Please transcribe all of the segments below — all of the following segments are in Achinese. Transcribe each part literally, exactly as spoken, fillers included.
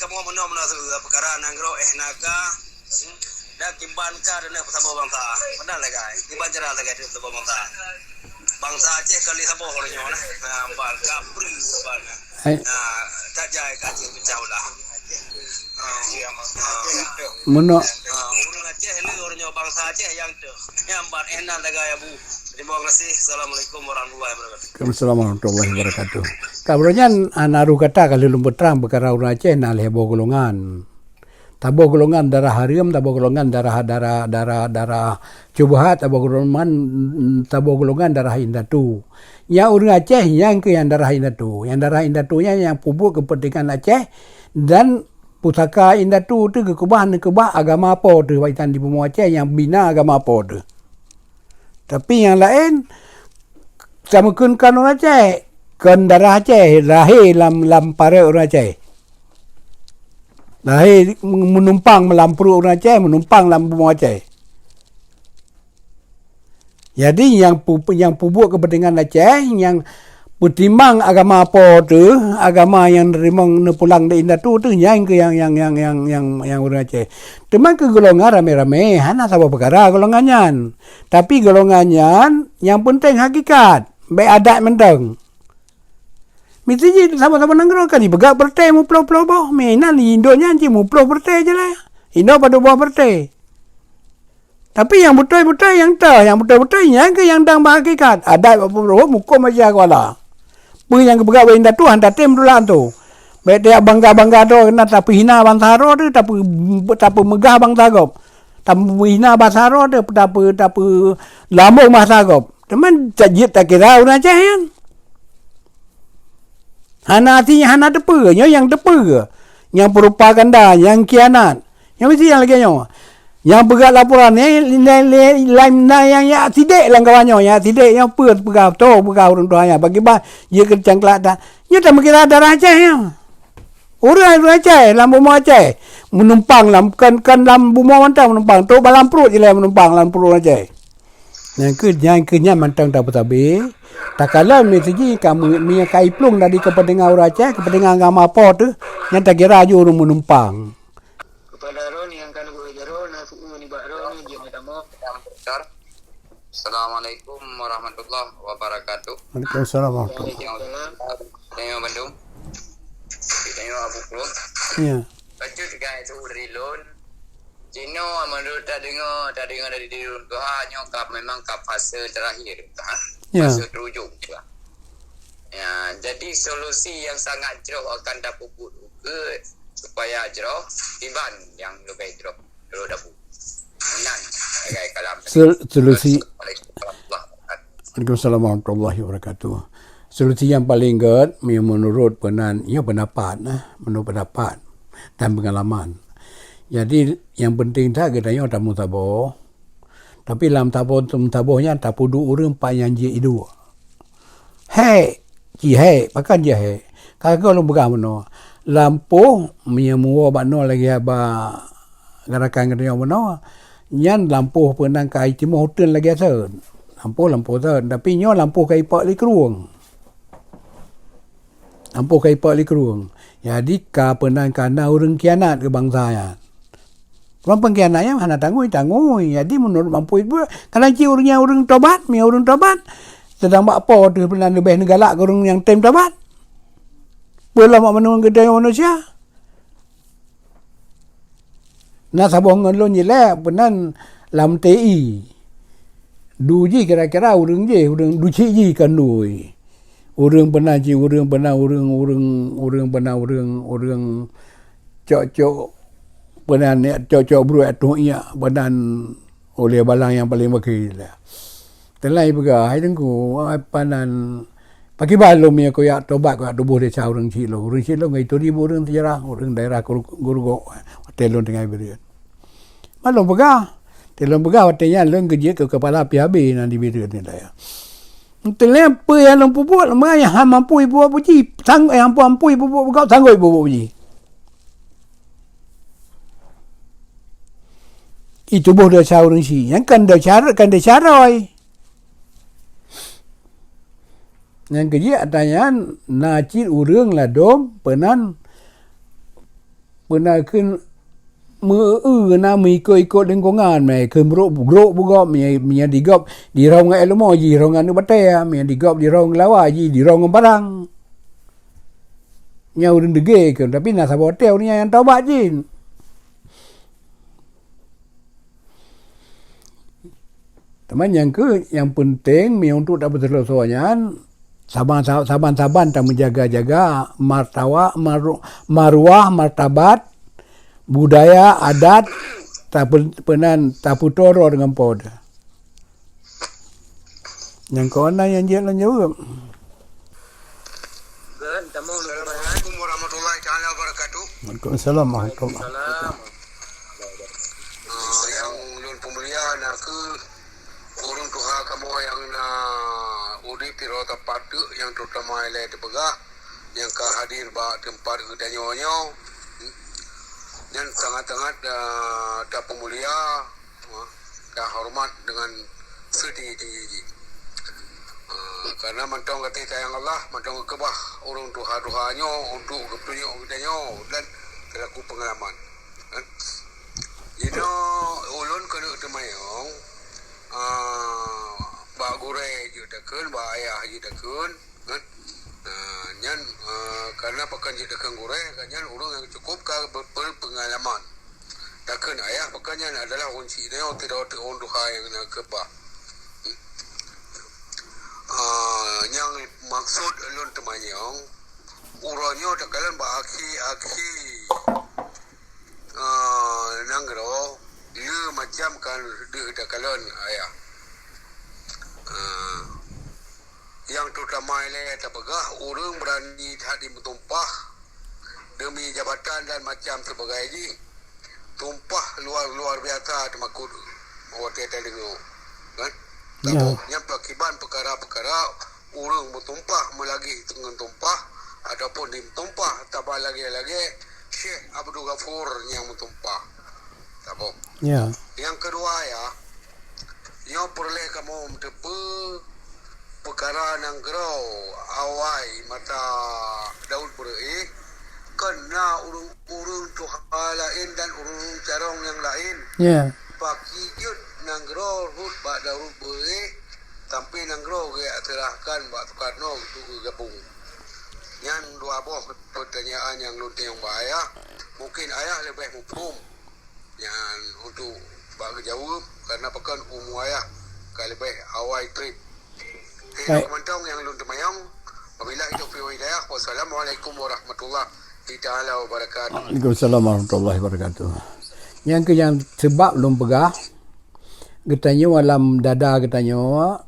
Kamoe meunoe-meunoe sapeue peukara nanggroe eh na ka dan kiban ka deuneuh peusaboh bansa. Meunan lagèe, kiban cara lagèe deuneuh peusaboh bansa. Bansa Aceh ka lheueh saboh uroe nyoe nah. Ha, ban ka pri ban. Hai. Ha, tak jai ka Aceh pecah ulah. Ha, ha. Meunoe. Ha, ureueng Aceh lheueh uroe nyoe, bansa Aceh nyang teuh. Nyang ban eh nan lagèe Abu. Terima kasih. Assalamualaikum warahmatullahi wabarakatuh. Waalaikumsalam warahmatullahi wabarakatuh. Ka uroe nyan, hana rôh gata ka lheueh lôn peutrang peukara ureueng Aceh na lhèe boh golongan. Saboh golongan darah hareuem, saboh golongan darah, darah, darah, darah syubhat, saboh golongan, saboh golongan darah indatu. Nyang ureueng Aceh nyang keuh nyang darah indatu. Nyang darah indatu nyan nyang peubuet keupeuntengan Aceh dan pusaka indatu teuh geukeubah neukeubah agama po teuh bak inan di bumoe Aceh nyang bina agama po teuh. Tapi nyang laén, tameukeun kon ureueng Aceh, kon darah Aceh, lahé lam, lam pareuet ureueng Aceh. Lahé meunumpang lam pruet ureueng Aceh, meunumpang lam bumoe Aceh. Jadi nyang pu-, nyang peubuet keupeuntengan Aceh, nyang peutimang agama po teuh, agama nyang teurimong neupulang di indatu teuh, nyan keuh nyang, nyang, nyang, nyang, nyang, nyang ureueng Aceh. Teuma keu golongan ramé-ramé, hana saboh peukara golongan nyan. Tapi golongan nyan, nyang peunteng hakikat, bèk adat mantong. Misi jih saboh-saboh nanggroe kan jipeugah peureuté meuploh-ploh boh. Meunan di Indo nyan cit meuploh peureuté jih lah. Indo padub boh peureuté. Tapi nyang beutôi-beutôi nyang teuh, nyang beutôi-beutôi nyan keuh nyang dang bak hakikat. Adat bak peuruhuem, hukôm aja kuala. Peue nyang geupeugah bak indatu hana tatem tulak tu. Bèk tajak bangga-bangga droe keunan tapeuhina bansa droe teuh, tapeu-, tapeumeugah bansa gob. Tapeuhina bansa droe teuh, tapeu-, tapeulambông bansa gob. Teuma jeuet takira ureueng Aceh nyan. Hana arti, hana teupeue, nyoe nyang teupeue. Nyang propaganda, nyang khianat. Nyoe meusti nyang lagèe nyoe. Nyang peugah laporan nyoe, lé-, lé-, laén na nyang jak sidék lam kawan nyoe, nyang jak sidék nyoe peue peugah, toh peugah ureueng tuha nyan. Pakriban jeuet keu cangklak that. Nyoe tameukira darah Aceh nyoe. Ureueng, ureueng Aceh, lam bumoe Aceh. Meunumpang lam, kon, kon lam bumoe mantong meunumpang. Trok bak lam pruet jih lé meunumpang lam pruet ureueng Aceh. Nyang keu, nyang keu nyan mantong tapeusabe. Takalon meusaji ka meu-, meunyoe ka iplueng dari keupeuntengan ureueng Aceh, keupeuntengan agama po teuh, nyan takira jih ureueng meunumpang. Keupada droeneuh nyang ka neubuet jaroe, na suku nibak droeneuh jeuet meutamong. Assalamualaikum warahmatullahi wabarakatuh. Waalaikumsalam warahmatullahi. Tanyoe bandum. Tanyoe Abu Krueng. Ya. Bacut gai tu dari lôn. Jinoe meunurot tadeungoe, tadeungoe dari, dari ureueng tuha nyoe ka memang ka fase terakhir, ha? Ya. Fase terujung, ya. Ya, jadi solusi yang sangat jroh akan tapeubuet ukeue supaya jroh, kiban nyang leubeh jroh, jroh dabu. Meunan, sebagai kalam. Sol-, solusi. Assalamualaikum warahmatullahi wabarakatuh. Waalaikumsalam warahmatullahi wabarakatuh. Solusi nyang paleng gèt, meunurot peunan, nyoe pendapat, nah, meunurot pendapat dan pengalaman. Jadi, nyang penting that geutanyoe tameusaboh. Tapi lam saboh, tameusaboh nyan tapeuduek ureueng pat nyang jeuet iduek. Hék, ci hék, pakon jeuet hék. Ka lôn peugah meunoe. Lampôh meunyoe muwoe bak noe lagèe haba garakan geutanyoe meunoe, nyan lampôh peunan ka jitimoh uteuen lagèe sot. Lampôh, lampôh sot, tapi nyoe lampôh ka jipok lé krueng. Lampôh ka jipok lé krueng. Jadi ka peunan ka na ureueng khianat keu bansa nyan. Ureueng pengkhianat nyan hana tangui-tangui. Jadi meunurot mampu ibuet, kadang cit ureueng nyan ureueng tobat, meunyoe ureueng tobat, seudang bak Po teuh peunan leubeh neugalak keu ureueng nyang tem tobat. Peue lom bak manusia. Na saboh ngon lôn jilèe peunan lam T I. Du jih kira-kira ureueng jih, ureueng du cit jih kan dui. Ureueng peunan cit, ureueng peunan, ureueng, ureueng, ureueng peunan, ureueng, ureueng cok-cok peunan, cok-cok bruek ateueh iyak peunan oleh balang nyang paleng bakri. Teulai peugah, "Hai Teungku, ai panan, pakriban lôn meunyoe kujak tobat, kujak tuboh desya ureueng cit lôn. Ureueng cit lôn ngon itu ribu ureueng seujarah, ureueng daerah Gurugok, watèe lôn tinggai Bireuen." Ban lôn peugah. Watèe lôn peugah, watèe nyan lôn geujeuet keu keupala P H B nan di Bireuen nyan dayah. Teulai peue nyang lôn peubuet, lôn peugah nyang han mampu ibuet puji, sang-, nyang han mampu ibuet gob sanggob ibuet puji. Ituboh desya ureueng cit, nyan kan desya, kan desya rhoi. Nyang keujeuet ata nyan na cit ureueng ladôm peunan peuna kheun meu-eu na meuikot-ikot lingkungan, meuikot brok-brok bugop, meunyo, meunyo digop dirhom ngon ilmu, jih dirhom ngon aneuk batée, meunyo digop dirhom ngon lawa, jih dirhom ngon parang. Nyan ureuëng deugée kheun, tapi na saboh watée ureuëng nyan nyang taubat jih. Teuma nyang keu, nyang penting meunyoe untuk tapeuseuleusoe nyan, saban-, saban-saban tameujaga-jaga martawa-, maru-, maruah, martabat, budaya, adat, tapeu-, peunan, tapeutoro deungon po teuh. Nyang keu na nyang jeuet lôn jaweueb. Assalamualaikum warahmatullahi taala wabarakatuh. Waalaikumsalam warahmatullahi. Ah, nyang lôn peumulia nakeuh ureuëng tuha kamoe nyang na udeb di rot teumpat teuk, nyang terutama ilée teupeugah nyang ka hadir bak teumpat geutanyoe nyoe. Nyan sangat-sangat, ah, tapeumulia, ah, tahoreumat deungon seutinggi-tinggi jih. Ah, karena mantong gata sayang Allah, mantong geukeubah ureuëng tuha-tuha nyoe untuk geutunyok geutanyoe dan teulaku peungalaman. Kan? Jinoe ulôn keuneuk teumanyong, ah, bak gurée jeuet takheun, bak ayah jeuet takheun, kan? Ah, nyan, ah, karena pakon jeuet takheun gurée, kan nyan ureuëng nyang cukôp ka be-, berpeungalaman. Takheun ayah pakon nyan adalah ureuëng cit nyoe, tidak ureuëng tuha nyang na keubah. Ah, nyang maksud lôn teumanyong, uroe nyoe takalon bak akhé-akhé ah, nanggroe, le macam ka deuh takalon ayah. Ah, nyang terutama ilée tapeugah ureuëng beurani that jimeutumpah deumi jabatan dan macam sibagai jih, tumpah luar-luar biasa teumakot watée tadeungoe, kan? Ya. Nyan peuakiban peukara-peukara ureuëng meutumpah meulagée teungon tumpah ataupun dimeutumpah taba lagée-lagée Syekh Abdul Ghafur nyang meutumpah. Saboh. Ya. Nyang keudua ya, nyoe peureulée kamoe meuteupeue peukara nanggroe awai masa Daud beureuéh, kon na ureuëng-ureuëng tuha laén dan ureuëng-ureuëng carông nyang laén. Ya. Pakri jeuet nanggroe rhot bak Daud beureuéh, sampoe nanggroe geuserahkan bak Sukarno untuk geugabong. Nyan dua boh peutanyaan nyang lôn tanyong bak ayah. Mungkin ayah leubeh muphom nyan untuk bak geujaweueb, karena pakon umu ayah ka leubeh awai treb. Hai. Mantong nyang lôn teumanyong. Wabillahi taufiq wal hidayah. Wassalamualaikum warahmatullahi taala wabarakatuh. Waalaikumsalam warahmatullahi wabarakatuh. Nyang keu nyang sebab lôn peugah, geutanyoe alam dada geutanyoe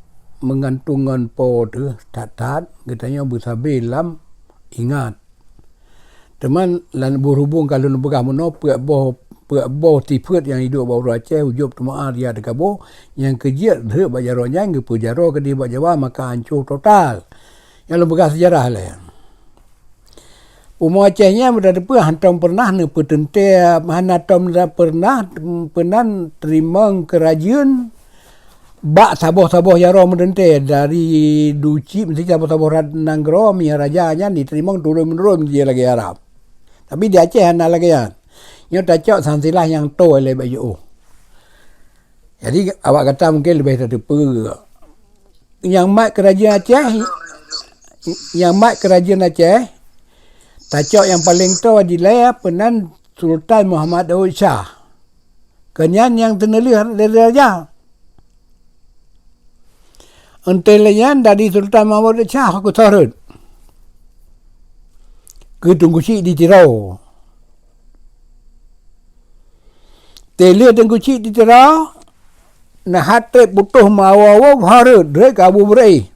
meugantung ngon po teuh that-that, geutanyoe beusabe lam ingat. Teuma lan berhubung ka lôn peugah meunoe, peuet boh, peuet boh sifeuet nyang hidup bak ureuëng Aceh, ujub, teumeu'ah, ria, teukaboh, nyang keu jeuet rhot bak jaroe nyan geupeujaroe keudeh bak Jawa maka ancô total. Nyang lôn peugah seujarah lé. Umu Aceh nyan beutateupeue hantom peureunah neupeuteuntée, hana tom peureunah peunan teurimong keurajeuen bak saboh-saboh jaroe meuteuntée, dari Duchik meusti saboh-saboh rat nanggroe, meunyo raja nyan jiteurimong turun-menurun jih lagée Arab. Tapi di Aceh hana lagée nyan. Nyoe tacok sansilah nyang toe lé bak jiôh. Jadi, awak gata mungken leubeh tateupeue. Nyang mat keurajeuen Aceh, nyang mat keurajeuen Aceh, tacok nyang paleng toe dilée peunan Sultan Muhammad Daud Shah. Keu nyan nyang teuneulheueh lé raja. Enteuk lé nyan dari Sultan Muhammad Daud Shah keu soe rhot. Keu Teungku Chik di Tiro. Teulheueh Teungku Chik di Tiro, na that treb putôh meuawoe-awoe, ho rhot, rhot keu Abu Beureuéh.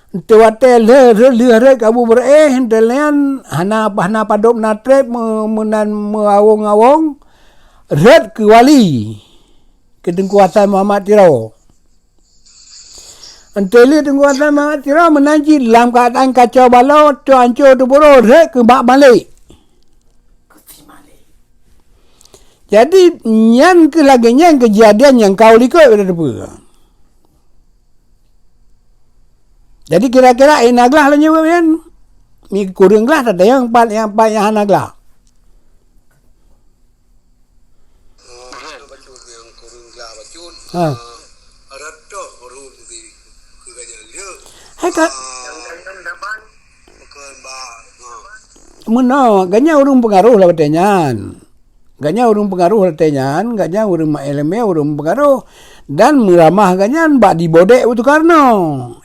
Enteuk watée lheueh, lheueh, lheueh rhot keu Abu Beureuéh, enteuk lé nyan hana, hana padub na treb meu-, meunan meuawong-awong, rhot keu wali, keu Teungku Hasan Muhammad Tiro. Enteuk lheueh Teungku Hasan Muhammad Tiro meunan cit lam keuadaan kacau balau, teuancô teuburoe, rhot keu Mak Malik. Jadi, nyan keuh lagée nyan keujadian nyang ka u likot, beda teupeue. Jadi, kira-kira, eh, na glah lôn jaweueb nyan. Mi kureueng glah, teuntèe nyang pat, nyang pat nyang hana glah. Ha. Hai ka-, meunoe, gobnyan ureueng peungaroh lah watèe nyan. Gobnyan ureueng peungaroh watèe nyan, gobnyan ureueng ma-, ileumèe, ureueng peungaroh. Dan meuramah gobnyan bak di Bodek Butukarno.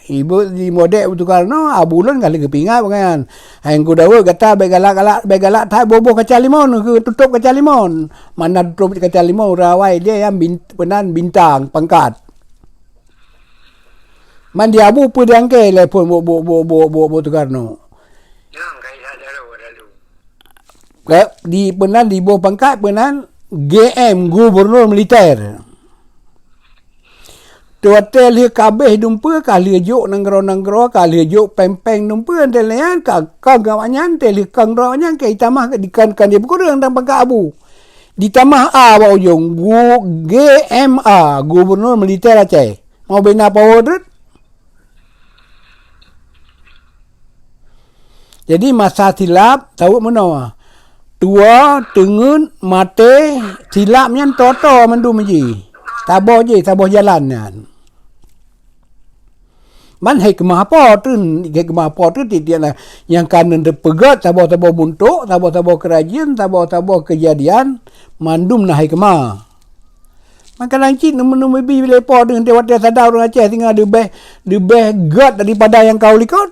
Ibu di Bodek Butukarno, Abu lôn ka lheueh geupeuingat bak gobnyan. Hai Teungku Daud, gata bèk galak-galak, bèk galak that boh-boh kaca limon, keu tutôp kaca limon. Mana tutôp kaca limon, ureueng awai dia nyang bin-, peunan bintang pangkat. Man di Abu peue diangkée lé phon bu-, bu-, Butukarno. Nyang kai that jaroe lalu. Ka, di peunan di boh pangkat peunan G M, gubernur militer. Watèe lheueh ka abéh dumpeue, ka lheueh jok nanggroe-nanggroe, ka lheueh jok péng-péng dumpeue, watèe nyan ka kong awaknyan, watèe lheueh kong droe awaknyan ka jitamah dikon-kon di peukureueng dan pangkat Abu. Ditamah A bak ujong, gu-, G M A, gubernur militer Aceh. Mau bina power treuk? Jadi masa silap, tawök meunoe. Tuwoe, teungeut, maté, silap nyan toe-toe mandum jih. Saboh jih, saboh jalan nyan. Man hikmah apa tu? Hikmah apa tu tiep-tiep na-, nyang ka neupeugét saboh-saboh buntok, saboh-saboh keurajeuen, saboh-saboh keujadian, mandum na hikmah. Maka nang cit neumeubi lé po deungon watée sadar ureuëng Aceh singoh leubeh, leubeh gét daripada nyang ka u likot.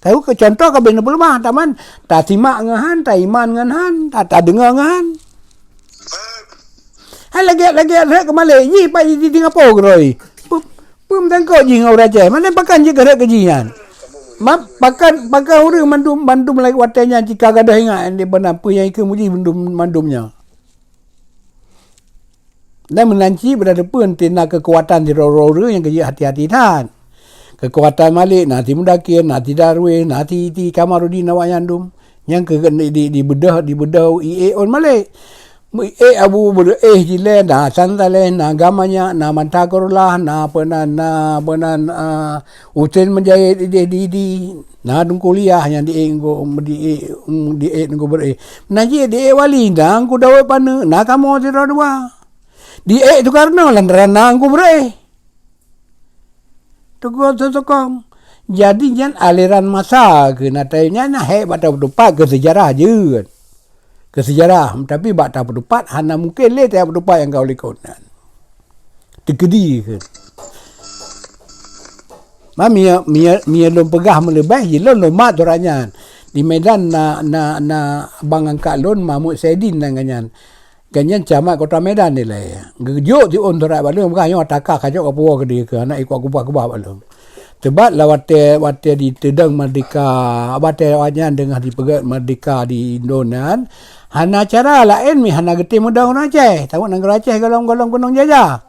Tahu keu contoh ka beuneupeuleumah, taman tasimak ngon han, taiman ngon han, ta-, tadeungoe ngon han. Hai lagée-lagée rhek keumalée, jih pat jih di Singapura keudroe. Pu-, peue meutangkok jih ngon ureuëng Aceh? Mana pakan jih keurhek keu jih nyan? Ma-, pakan, pakan ureuëng mandum, mandum lagée watée nyan cika gadôh ingat di beuna peue nyang ikeu mujih mandum, mandum nyan. Dan meunan cit beureupeuen ti na keukuatan sidroe-droe ureuëng nyang keujeuet hati-hati that. Keukuatan Malik, na si Mudakir, na si Darwis, na si, si Kamarudin awaknyan dum. Nyang keu di, di, dibeudôh, dibeudôh ié ôn Malik. Ié Abu Beureue jih lé, na Hasan Saleh, na Gamanyak, na Manta Korlah, na peunan, na peunan, ah, Husen Mujahid idéh di, di, na Teungku Liah nyang diék nggo, diék, diék Teungku Beureue. Na jih diék wali, na Teungku Daud Paneuk, na kamoe sidroe dua. Diék Sukarno lantaran na Teungku Beureue. Teungku Abdul Sukong. Jadi nyan aliran masa keu na tai nyan na hék bak tapeutupat keu seujarah jeuet. Keu seujarah, tapi bak tapeutupat hana mungken lé tapeutupat nyang ka u likot nyan. Teukeudi keu. Ma mie, mie, mie lôn peugah meuleubeh jih lôn, lôn mat surat nyan. Di Medan na, na, na bang angkat lôn Mahmud Saidin nan nyan. Gobnyan camat kota Medan ilée. Geujok siôn surat bak lôn, peugah nyoe taka ka jok ka puwoe keudeh keu aneuk ikot keubah-keubah bak lôn. Teubat lah watée, watée diteudong merdeka, watée awaknyan deungoh dipeugét merdeka di Indo nyan, hana cara laén meuhana geutem meudong ureuëng Aceh. Sabab nanggroe Aceh golom-golom keunong jajah.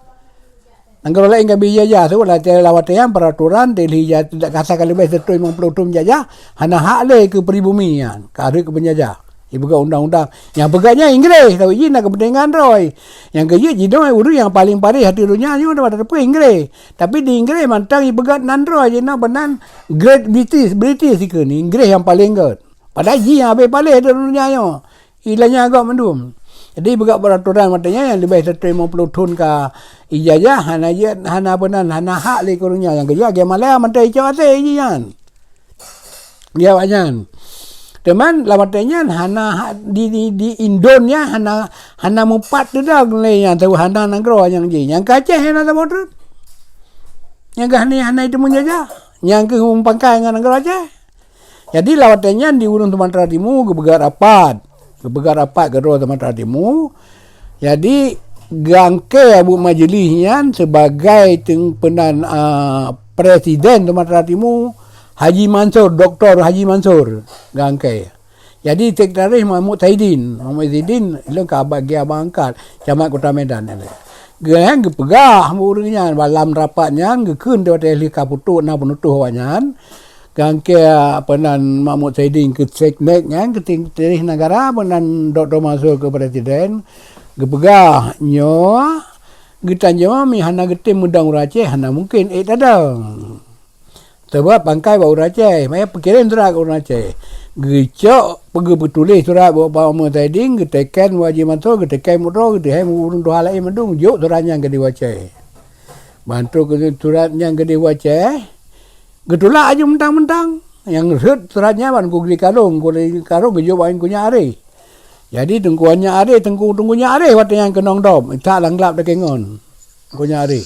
Nanggroe laén ka bri jajah, sabab watée, lah watée nyan peuraturan dilheueh ija-, kasa ka leubeh sireutoh limong ploh thon jajah, hana hak lé keu pribumi nyan, ka rhot keu peunjajah. Ipeugah undang-undang. Nyang peugah nyan Inggréh, sabab jih na keupeuntengan droe. Nyang keujeuet jinoe ureuëng nyang paleng paréh ateueh donya nyoe, daripada teupeu Inggréh. Tapi di Inggréh mantong ipeugah nan droe, jinoe beunan Great British, British dikeue ni, Inggréh nyang paleng gét. Padahai jih nyang habéh paléh di donya nyoe. Ilanya gok mandum. Jadi, peugah peuraturan watée nyan nyang leubeh sireutoh limong ploh thon ka ijajah, hana jeuet, hana peunan, hana hak lé keu ureuëng nyan. Nyang keujeuet lagée Malaya mantong icok até jih nyan. Di awaknyan. Teuma lam watée nyan hana hak di, di, di Indo nyan hana, hana mupat teudong lé nyan, tahu hana nanggroe nyang jih. Nyang ka Aceh hana saboh treuk. Nyang ka hana, hana iteumeu jajah. Nyang keu mupangkai ngon nanggroe Aceh. Jadi, lam watée nyan di ureuëng Sumatera Timu geupeugah rapat. Geupeugah rapat keudroe Sumatera Timu. Jadi, geuangkée Abu Majlis nyan sibagai teung-, peunan, a, presiden Sumatera Timu, Haji Mansur, Doktor Haji Mansur geuangkée. Jadi, sekretaris Mahmud Saidin. Mahmud Saidin, ilong ka bagi abang angkat, camat Kota Medan. Geuh-, geupeugah ureuëng nyan, bak lam rapat nyan, geukheun di watée lheueh ka putôh na peunutôh awaknyan. Geuangkée, apa nan, Mahmud Saidin keu seknek nyan, keu ting-, teuh negara, apa nan, Doktor Mansur keu presiden, geupeugah, nyoe, geutanyoe meuhana geutem meudong ureuëng Aceh, hana mungken ék tadong. Sabab pangkai bak ureuëng Aceh, maka peukirém surat keu ureuëng Aceh. Geucok, geupeutuleh surat bak Pak Muhyiddin, geuteken bak Haji Mansur, geuteken bak droe, geuteken bak ureuëng tuha laén mandum, jok surat nyan keudeh u Aceh. Bantu keu surat nyan keudeh u Aceh, geutulak aju mentang-mentang. Nyang rhot surat nyan ban geuh di karong, geuh di karong geujok bak Teungku Nyak Aré. Jadi Teungku Nyak Aré, Teungku, Teungku Nyak Aré watée nyan keunong dom, that lam glab teukeungon. Teungku Nyak Aré.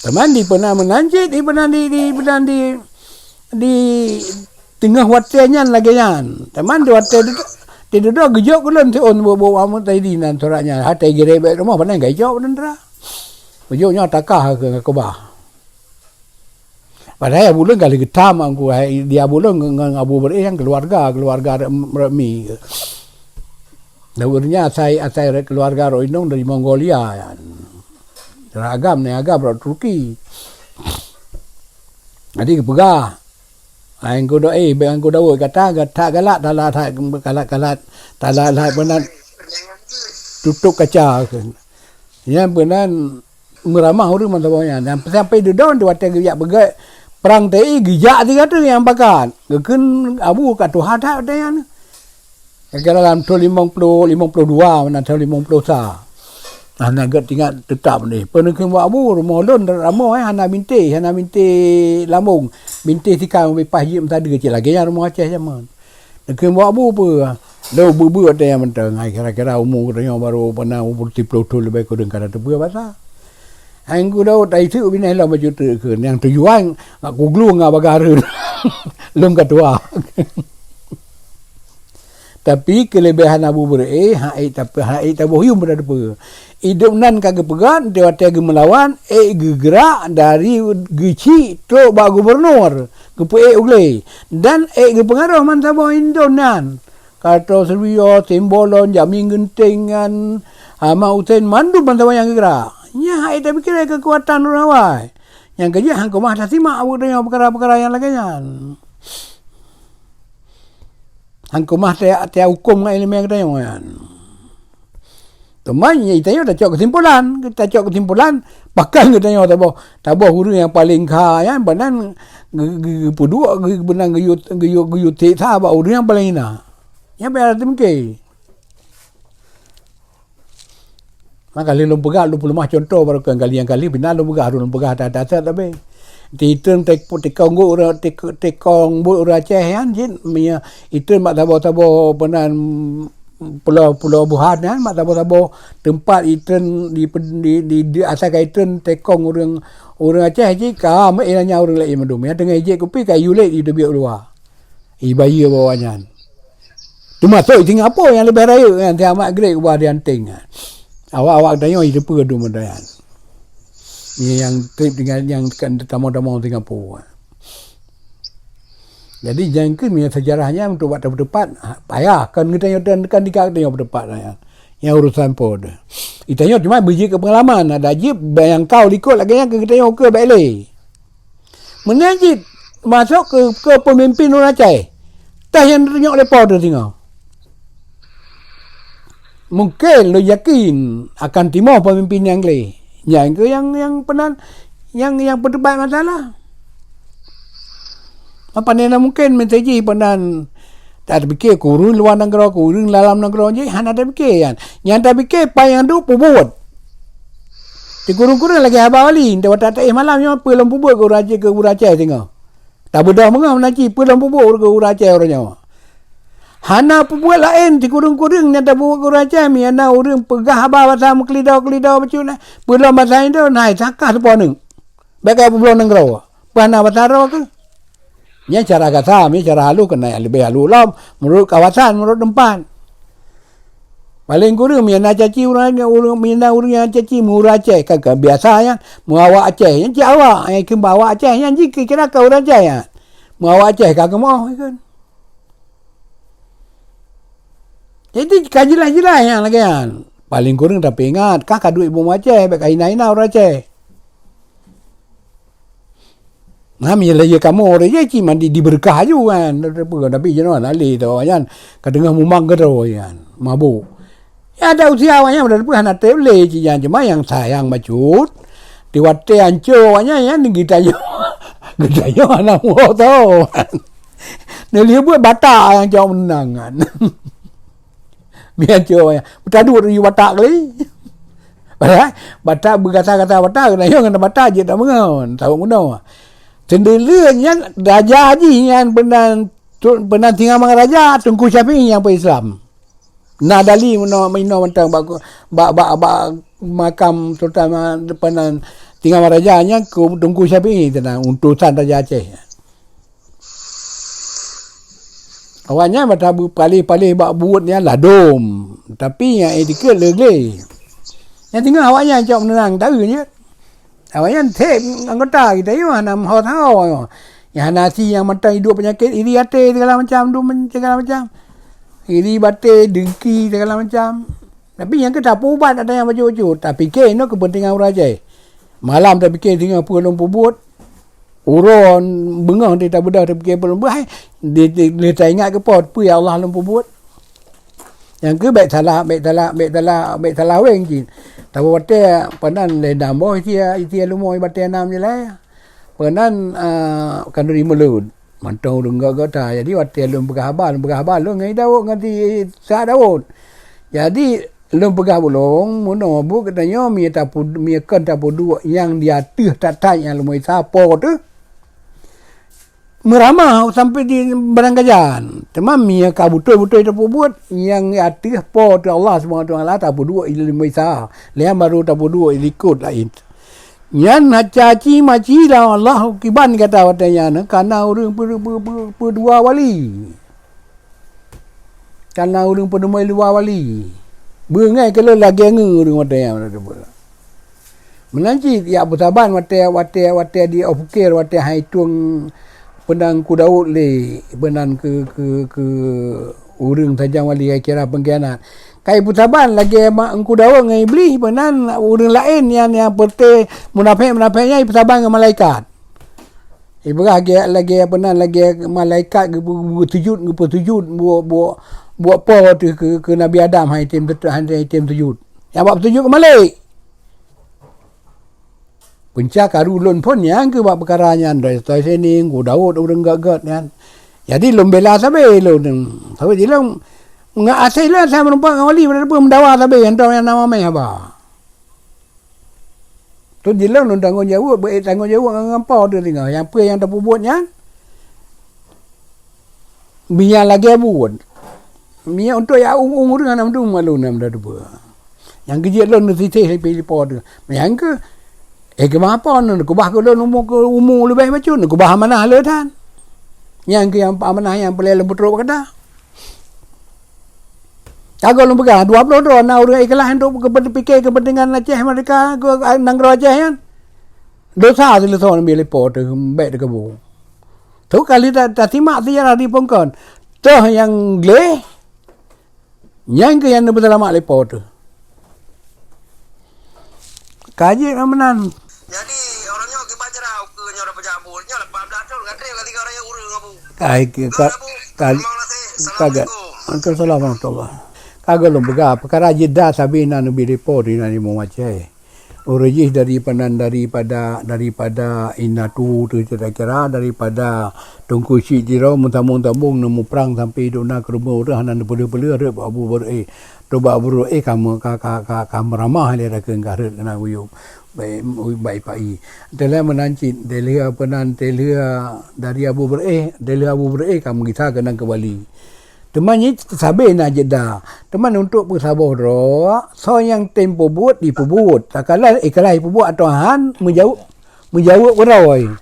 Teuma di peunan meunan cit, di peunan di, di peunan di, di teungoh watée nyan lagée nyan. Teuma di watée di, di dudoe geujok ulôn siôn bu, bu, bu, tadi nan surat nyan. Hatai girek bak rumoh, peunan geujok teuntara. Geujok nyoe takah keu keubah. Padahai Abu Lôn ka lheueh geutam, Teungku, hai, di Abu Lôn ngon, ngon Abu Beureueh nyang keuluwarga, keuluwarga re-, resmi. Dan ureuëng nyan asai, asai re-, keuluwarga Roh Inong dari Mongolia nyan. Dari agam, dari agam rot Turki. Jadi geupeugah, "Hai Teungku Doi, bèk Teungku Daud, gata, gata galak, tala that, galak, galak, tala that beuna tutup kaca." Nyan beuna meuramah ureuëng mantong nyan. Dan sampai dudoe di watée geujak peugét prang T I geujak sigoe teuk nyang pakat. Geukheun Abu ka tuha that watée nyan. Kira-kira lam thôn limong ploh, limong ploh dua meunan thôn limong ploh sa. Nah, na gét ingat teutap deh. Peue neukheun bak Abu, rumoh lôn ramoh, eh, hana bintéh, hana bintéh lambông. Bintéh sikang leupah jeuet meusadeue cit lagée nyan rumoh Aceh jameun. Neukheun bak Abu peue? Lôn beubeue watée nyan mantong. Hai kira-kira umu geutanyoe barô peuna umu siploh thôn leubeh kureueng ka tateupeue basa. Hai Teungku Daud, tai teuk binéh lom bacut teuk kheun. Nyang tujuan, ngak kuglueng ngak bagah rhön. Lôn ka tuha. Tapi keuleubehan Abu Beureueh, hai tapi hai taboh yum pada depe. Idop nan ka geupeugah, di watée geumeulawan, ék geugeurak dari geuchik trok bak gubunur, geupeuék u glé, dan ék geupeungaroh bansaboh indon nyan. Karto Sriwio, Simbolon, Jamé Geunteng nyan, Hama Husén, mandum bansaboh nyang geugeurak. Nyan hai tapike keukuatan ureuëng awai. Nyang keujeuet han keumah tasimak awak tanyoe peukara-peukara nyang lagée nyan. Han keumah ta-, ta huköm ngon iéleumé geutanyoe nyan. Teuma nyan tanyoe tacok keusimpulan, tacok keusimpulan, pakon geutanyoe taboh, taboh ureuëng nyang paleng kha nyan, beunan geu-, geu-, geupeuduek, geu-, beunan geuyue, geuyue, geuyue seksa bak ureuëng nyang paleng hina. Nyan payah tapiké. Maka lheueh lôn peugah, lôn peuleumah cuntoh baroe keu kali nyang kali, pih na lôn peugah, lôn peugah that-that sabe. Di item te-, tekong buet ureuëng, te-, tekong buet ureuëng Aceh nyan cit, meunyoe item bak saboh-saboh peunan pulo-pulo buhan nyan, bak saboh-saboh teumpat item di, di, di, di asai ka item tekong ureuëng, ureuëng Aceh cit, ka meu'en nyan ureuëng laén mandum. Nyang teungoh ijép kupi ka iyue lé di teubiet u luwa. Ibayeue bak awak nyan. Teumasok i Singapura nyang leubeh rayeuk nyan, si Ahmad Grade ubah di Anting nyan. Awak-awak geutanyoe jiteupeue dum meunan nyan. Nyang treb tinggai nyang tamong-tamong Singapura. Jadi, nyang keuh meunyoe seujarah nyan untuk bak teumpat-teumpat, ha, payah. Kan geutanyoe, kan, kan dika geutanyoe bak teumpat nyan. Nyang urusan po deh. Geutanyoe cuma beujeuet keu peungalaman, ada jeuet nyang kau likot lagée nyan keu geutanyoe keu bak ilée. Meunan cit masok keu, keu peumimpin ureuëng Aceh. Teuh nyang teutunyok lé Po teuh singoh. Mungken lôn yakin akan timoh peumimpin nyang gleh. Nyan keuh nyang, nyang peunan, nyang, nyang peuteubat masalah. Apa na mungken meuntri jih peunan Tapike keu ureuëng luwa nanggroe, keu ureuëng dalam nanggroe jih hana tapike nyan. Nyang tapike paih nyang duek peubuet. Sikureueng-kureueng lagée haba wali, nte watée taéh malam nyoe peue lom peubuet keu ureuëng Aceh, keu ureuëng Aceh singoh. Tabeudôh meungoh meunan cit peue lom peubuet keu ureuëng Aceh uroe nyoe. Hana peubuet laén sikureueng-kureueng nyang tapeubuet keu ureuëng Aceh, meunan ureuëng peugah haba basa meukeulidôh-keulidôh bacut na, peue lom basa Indo na, sakah teupeu aneuëk. Bék ka peubloe nanggroe. Peue hana basa droe keuh? Nyan cara gata, mi cara halus keunan leubeh halus lom, meunurot kawasan, meunurot teumpat. Paleng kureueng, meunan caci ureuëng, ureuëng, meunan ureuëng nyang caci meu ureuëng Aceh, kan, kan biasa nyan, meu awak Aceh, nyan cit awak, nyang kheun bak awak Aceh, nyan jih kira ka ureuëng Aceh nyan. Meu awak Aceh ka keumoh, kan. Jadi, ka jeulaih-jeulaih nyan lagée nyan. Paleng kureueng tapeuingat, kah ka duek iboh meu Aceh, bék ka hina-hina ureuëng Aceh. Nah, meunyoe lagée kamoe ureuëng jih cit mandi dibeureukat aju kan. Tapi jinoe hana lé teuh awaknyan ka teungoh mumang keudroe nyan, mabök. Ya, ada usia awaknyan udah teupeu hana treb lé cit nyan, cuma nyang sayang bacut, di watée ancô awaknyan nyan geutanyoe. Geutanyoe hana muho tho. Neulheueh buet Batak nyang cok meunang kan. Biar cok ya. Beutaduk di Batak kali. Padahai Batak beugata-gata Batak, geutanyoe ngon Batak jeuet tak meungon, tahu meunoe. Seundeuleuen nyan raja jih nyan peunan tu, peunan singa mangat raja, Teungku Syafi'i nyang peu-Islam. Na dali meunoe, meunoe mantong bak, bak, bak, bak makam Sultan ma-, peunan singa mangat raja nyan keu Teungku Syafi'i teunan utosan Raja Aceh. Awaknyan mata beupaleh-paleh bak buet nyan ladom, tapi nyang iktikeuet le gleh. Nyang teungoh awaknyan cok meunang taeu nyan. Awaknyan seb anggota geutanyoe hana meuho saho. Nyang hana si nyang mantong iduek peunyakét iri até segala macam, dum segala macam. Iri baté, dengki segala macam. Tapi nyang keu tapeuubat ada nyang bacut-bacut. Tapike inoe keupeuntengan ureuëng Aceh. Malam tapike singoh peue lôn peubuet. Uroe beungoh di tabeudôh tapike peue lôn peubuet. Hai, di, di, di taingat keu po peue ya Allah lôn peubuet. Nyang keu bék salah, bék salah, bék salah, bék salah weng cit. Tapi watée peunan lé dam boh isi, isi leumo batée nam jilai. Peunan, ah, khanuri meuleuet. Mantong ureuëng gata. Jadi watée lôn peugah haba, lôn peugah haba lôn ngon Daud, ngon si Sa Daud. Jadi lôn peugah ulôn, meunoe buet geutanyoe mie tapu-, mie kon tapeuduek nyang di ateueh that-that nyang leumo Isa po teuh. Meuramah sampai di barang gajan. Teuma mie ka beutôi-beutôi tapeubuet nyang di ateueh po teuh Allah Subhanahu Wa Taala tapeuduek leumo Isa. Lheueh baru tapeuduek likot laén. Nyan haca ci maci lam Allah kiban gata watée nyan, kana ureuëng peu-, peu-, peu-, peudua wali. Kana ureuëng peuneumai luwa wali. Beungai keu lôn lagée ngeue ureuëng watée nyan. Meunan cit yak peusaban watée, watée, watée di Ophukir, watée hai tueng peunan Teungku Daud lé, peunan keu, keu, keu ureuëng tajang wali kira pengkhianat. Kai peusaban lagée ma-, Teungku Daud ngon Iblih, peunan ureuëng laén nyan nyang peureuté munafék-munafék nyan ipeusaban ngon malaikat. Ibrah lagée, lagée peunan lagée malaikat geupeu-, geupeusujut, geupeusujut buet, buet, buet po teuh keu, keu Nabi Adam hai tem teut-, hai tem sujut. Nyang bak peusujut keu Malik. Punca karu lôn phon nyang keu bak peukara nyan, dari Toy Sening, Teungku Daud, ureuëng gét-gét nyan. Jadi lôn bela sabe lôn. Sabe jilong ngat asai lôn asai meureumpok ngon wali, pada peue meudawa sabe, hantom nyang nama meh haba. Tu jilong lôn tanggong jaweueb, beu tanggong jaweueb ngon, ngon po teuh singoh. Nyang peue nyang tapeubuet nyan, Meunyo lagée buet, meunyo untuk ya ung-ung ureuëng hana meudueng malu na meuda teupeu. Nyang geujeuet lôn neusiteh lé pih po teuh. Nyang keu, eh, keumah po neukeubah keu lôn umu, keu umu leubeh bacut, neukeubah amanah le that. Nyang keu nyang amanah nyang peureulée lôn peutrok bak gata. Ka goe lôn peugah, dua ploh droe na ureuëng ikhlas untuk keupe-, pike keupeuntengan Aceh Merdeka, keu, ah, nanggroe Aceh nyan. Dosa sileusong neubi lé po teuh, bék teukeubong. Tu kali ta-, tasimak seujarah di Pongkon. Toh nyang gleh, nyang keu nyang neupeuseulamat lé po teuh. Ka jeuet meunan. Jadi, orang nyoe kiban cara ukeue nyoe dah peucah buet. Nyoe lapan belas thon, ka trép ka tiga orang nyang ureueng, Abu. Ai, ka, ka, ka, ka, Assalamualaikum. Waalaikumsalam warahmatullah. Ka gohlom peugah, peukara jeuet dah sabe na neubi lé po teuh na limong macai. Uroe jih dari panan daripada, daripada Indatu tu kira-kira, daripada Teungku Chik Tiro meutabong-tabong neumuprang sampai dona keureubeuen ureueng hana neupeuleueh-peuleueh rot bak Abu Beureueh. Rot bak Abu Beureueh ka meu-, ka, ka, ka, ka meuramah lé rakan ka rot keunan buyueb. Baik, baik Pak I. Teulah meunan cit, teulah apa nan, teulah dari Abu Beureueh, teulah Abu Beureueh ka meugisa keunan keu wali. Teuma nyan sabe na jeda. Teuma untuk peusaboh droe, soe nyang tem peubuet dipeubuet. Takala ikhlas peubuet atau han meujaweueb, meujaweueb keudroe.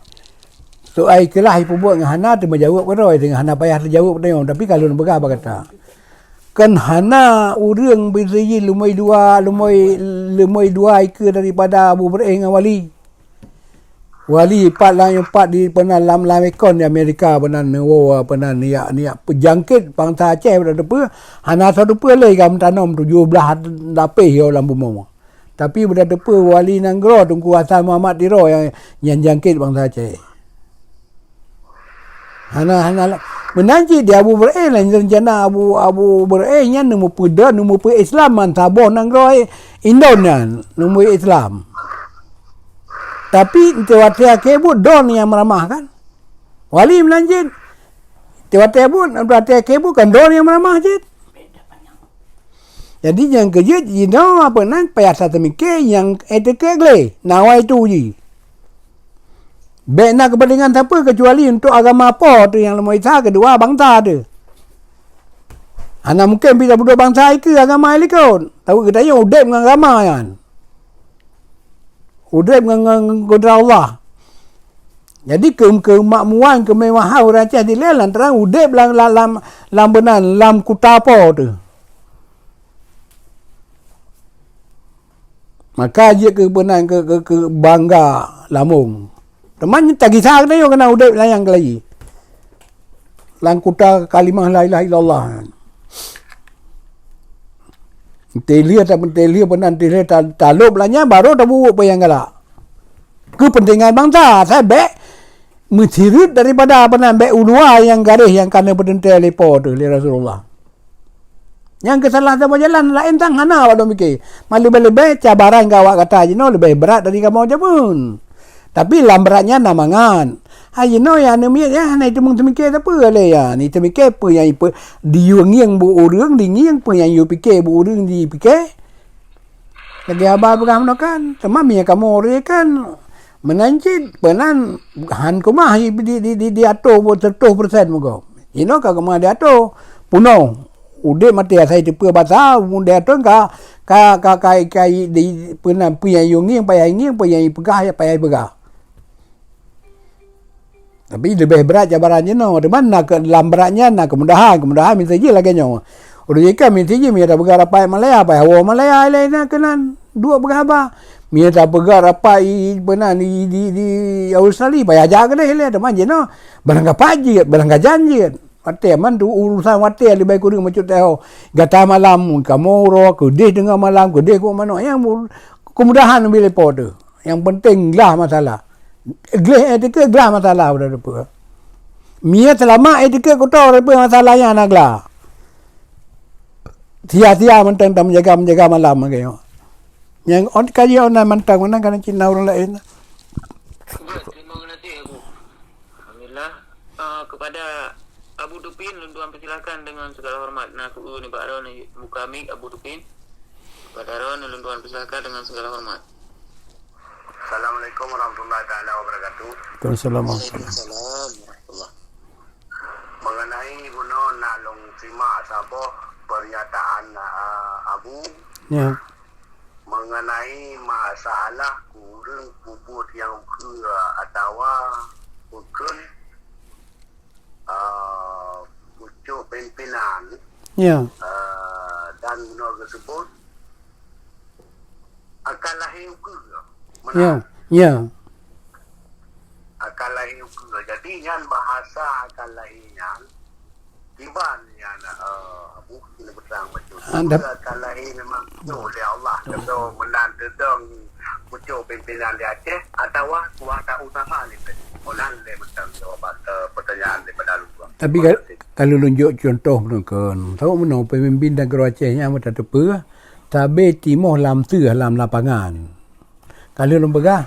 Soe ikhlas peubuet ngon hana teumeujaweueb keudroe, teungoh hana payah teujaweueb tanyoe, tapi ka lôn peugah bak gata. Kan hana ureueng beuseujih leumoi dua, leumoi, leumoi dua ikeue daripada Abu Beureueh ngon wali. Wali pat lam, pat di peunan lam, lam ikon di Amerika peunan neuwoe peunan niyak, niyak peujangket bansa Aceh pada teupeu, hana soe teupeu lé ka meutanom tujoh blaih lapéh yoh lam bumoe. Tapi pada teupeu wali nanggroe Teungku Hasan Muhammad Tiro nyang, nyang jangket bansa Aceh. Hana, hana la-, meunan cit di Abu Beureueh lah, rencana Abu, Abu Beureueh nyan neumupeudong, neumeupeu Islam man saboh nanggroe Indon nyan, neumupeue Islam. Tapi, watée akhé buet, droe nyang meuramah kan. Wali meunan cit. Watée buet, watée akhé buet kan droe nyang meuramah cit. Jadi nyang keujeuet jinoe apa nan payah that teumike nyang etika gleh. Nawaitu jih. Bék na keupeuntengan sapeue keucuali untuk agama Po teuh nyang leumo Isa, keudua bansa teuh. Hana mungken pih tapeuduek bansa ikeue agama likot. Tahu geutanyoe udeb ngon agama nyan. Udeb ngon, ngon, ngon kudrat Allah. Jadi keu, keumakmuan, keumewahan ureuëng Aceh dilée lantaran udeb lam, lam, lam, lam beunan, lam kuta Po teuh. Maka jeuet keu beunan keu, keu, keu bangga lamong. Teuma tagisa geutanyoe keunan udeb layang keulayi. Lam kuta kalimah la ilaha illallah. Teuh lheueh ta-, teuh lheueh beunan, teuh lheueh ta-, talop lagée nyan baru tabubuet peue nyang galak. Keupeuntengan bansa, sabab meusireut daripada apa nan bék uluwa nyang garéh nyang ka neupeuteuntée lé Po teuh lé Rasulullah. Nyang keusalah saboh jalan laén sang hana awak lôn pike. Maleubeh-leubeh cabaran keu awak gata jinoe leubeh brat dari kamoe jameun. Tapi lam brat nyan na mangat. Hai jinoe nyang aneuk miet nyan hana jiteumeung teumike sapeue lé nyan. Jiteumike peue nyang jipe-, diyue ngieng buet ureuëng, dingieng peue nyang yue pike buet ureuëng jipike. Lagée haba peugah meunoe kan, teuma meunyoe kamoe ureuëng kan meunan cit, peunan han keumah di, di, di, di, diato seratus persen mugo. Inoe ka keumah diato, punoh. Udeb maté asai teupeu basa, mun diato ka, ka, ka, ka, ka di, peunan, peue nyang yue ngieng payah ngieng, peue nyang peugah payah peugah. Tapi leubeh brat cabaran jinoe, teuma na keu, lam brat nyan na keumudahan, keumudahan miseue jih lagée nyoe. Ureuëng jih kan miseue jih meunyoe tapeugah rapat Malaya, payah woe Malaya ilée na keunan duek peugah haba. Meunyoe tapeugah rapat i, i, beunan i, di, di Australia, payah jak keudeh ilée, teuma jinoe barang kapat jeuet, barang kajan jeuet. Watée man tu urusan watée leubeh kureueng bacut teuh. Gata malam, kamoe uroe keudeh teungoh malam, keudeh keu manok nyang keumudahan ubé lé Po teuh. Nyang penting glah masalah. Gleh etika glah masalah udah depe. Mie selama etika kuto depe masalah nyang na glah. Sia-sia mantong tam jaga menjaga malam lagi. Yang on kaji on mantong mana kana cina orang lain. Terima kasih, Abu. Alhamdulillah. Uh, kepada Abu Dupin, lôn tuan persilakan dengan segala hormat. Nah, aku ni Pak Ron ni buka mic Abu Dupin. Kepada Ron, lôn tuan persilakan dengan segala hormat. Assalamualaikum warahmatullahi taala wabarakatuh. Waalaikumsalam warahmatullahi. Waalaikumsalam warahmatullahi. Mengenai bunoe na lôn simak saboh pernyataan, ah, Abu. Ya. Mengenai masalah kureueng peubuet nyang ukeue atawa ukeue, ah, pucuk pimpinan, ya, ah, dan bunoe geuseubut akan lahé ukeue. Ya, meunan. Ya. Akan lahé ukeue. Jadi nyan bahasa akan lahé nyan kiban nyan, eh, Abu keuneuk peutrang bacut. Ah, dap- Ukeue akan lahé memang geujok lé Allah. Contoh meunan teudong pucuk pimpinan di Aceh atawa kuasa utama lé. Meunan lé mantong jawaban, eh, pertanyaan daripada lôn. Tapi ka-, kalau lôn jok contoh meunan kan, tahu meunan pemimpin nanggroe Aceh nyan meutateupeue, sabe timoh lam teuh lam lapangan. Ka lheueh lôn peugah.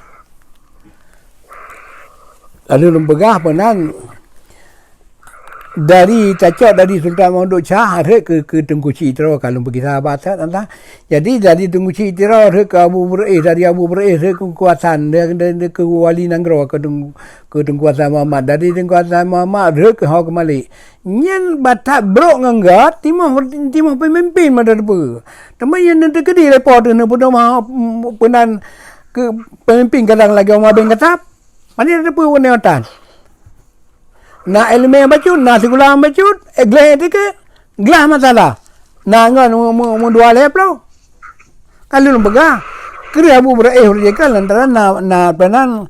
Ka lheueh lôn peugah meunan, dari tacok dari Sultan Mahmud Shah rhot keu, keu Teungku Chik Tiro ka lôn peugisa bak that tantang. Jadi dari Teungku Chik Tiro rhot keu Abu Beureu'éh, dari Abu Beureu'éh rhot keu Kuasan, dari, dari, dari keu Wali Nanggroe keu Teungku, keu Teungku Hasan Muhammad. Dari Teungku Hasan Muhammad rhot keu Ho keu Malik. Nyan batat brok ngon gét, timoh, timoh pemimpin meutateupeue. Teuma nyan neuteukeudiek lé Po teuh neupeudoh ma-, peunan keu pemimpin kadang lagée Umar bin Khattab. Mani tateupeue ureuëng nyoe tan. Na iéleumé bacut, na sikula bacut, eh, gleh etika, glah masalah. Na ngon mu-, mu-, meudua lhée ploh. Ka lôn peugah, kreueh Abu Beureu'éh ureuëng jikheun lantaran na, na peunan,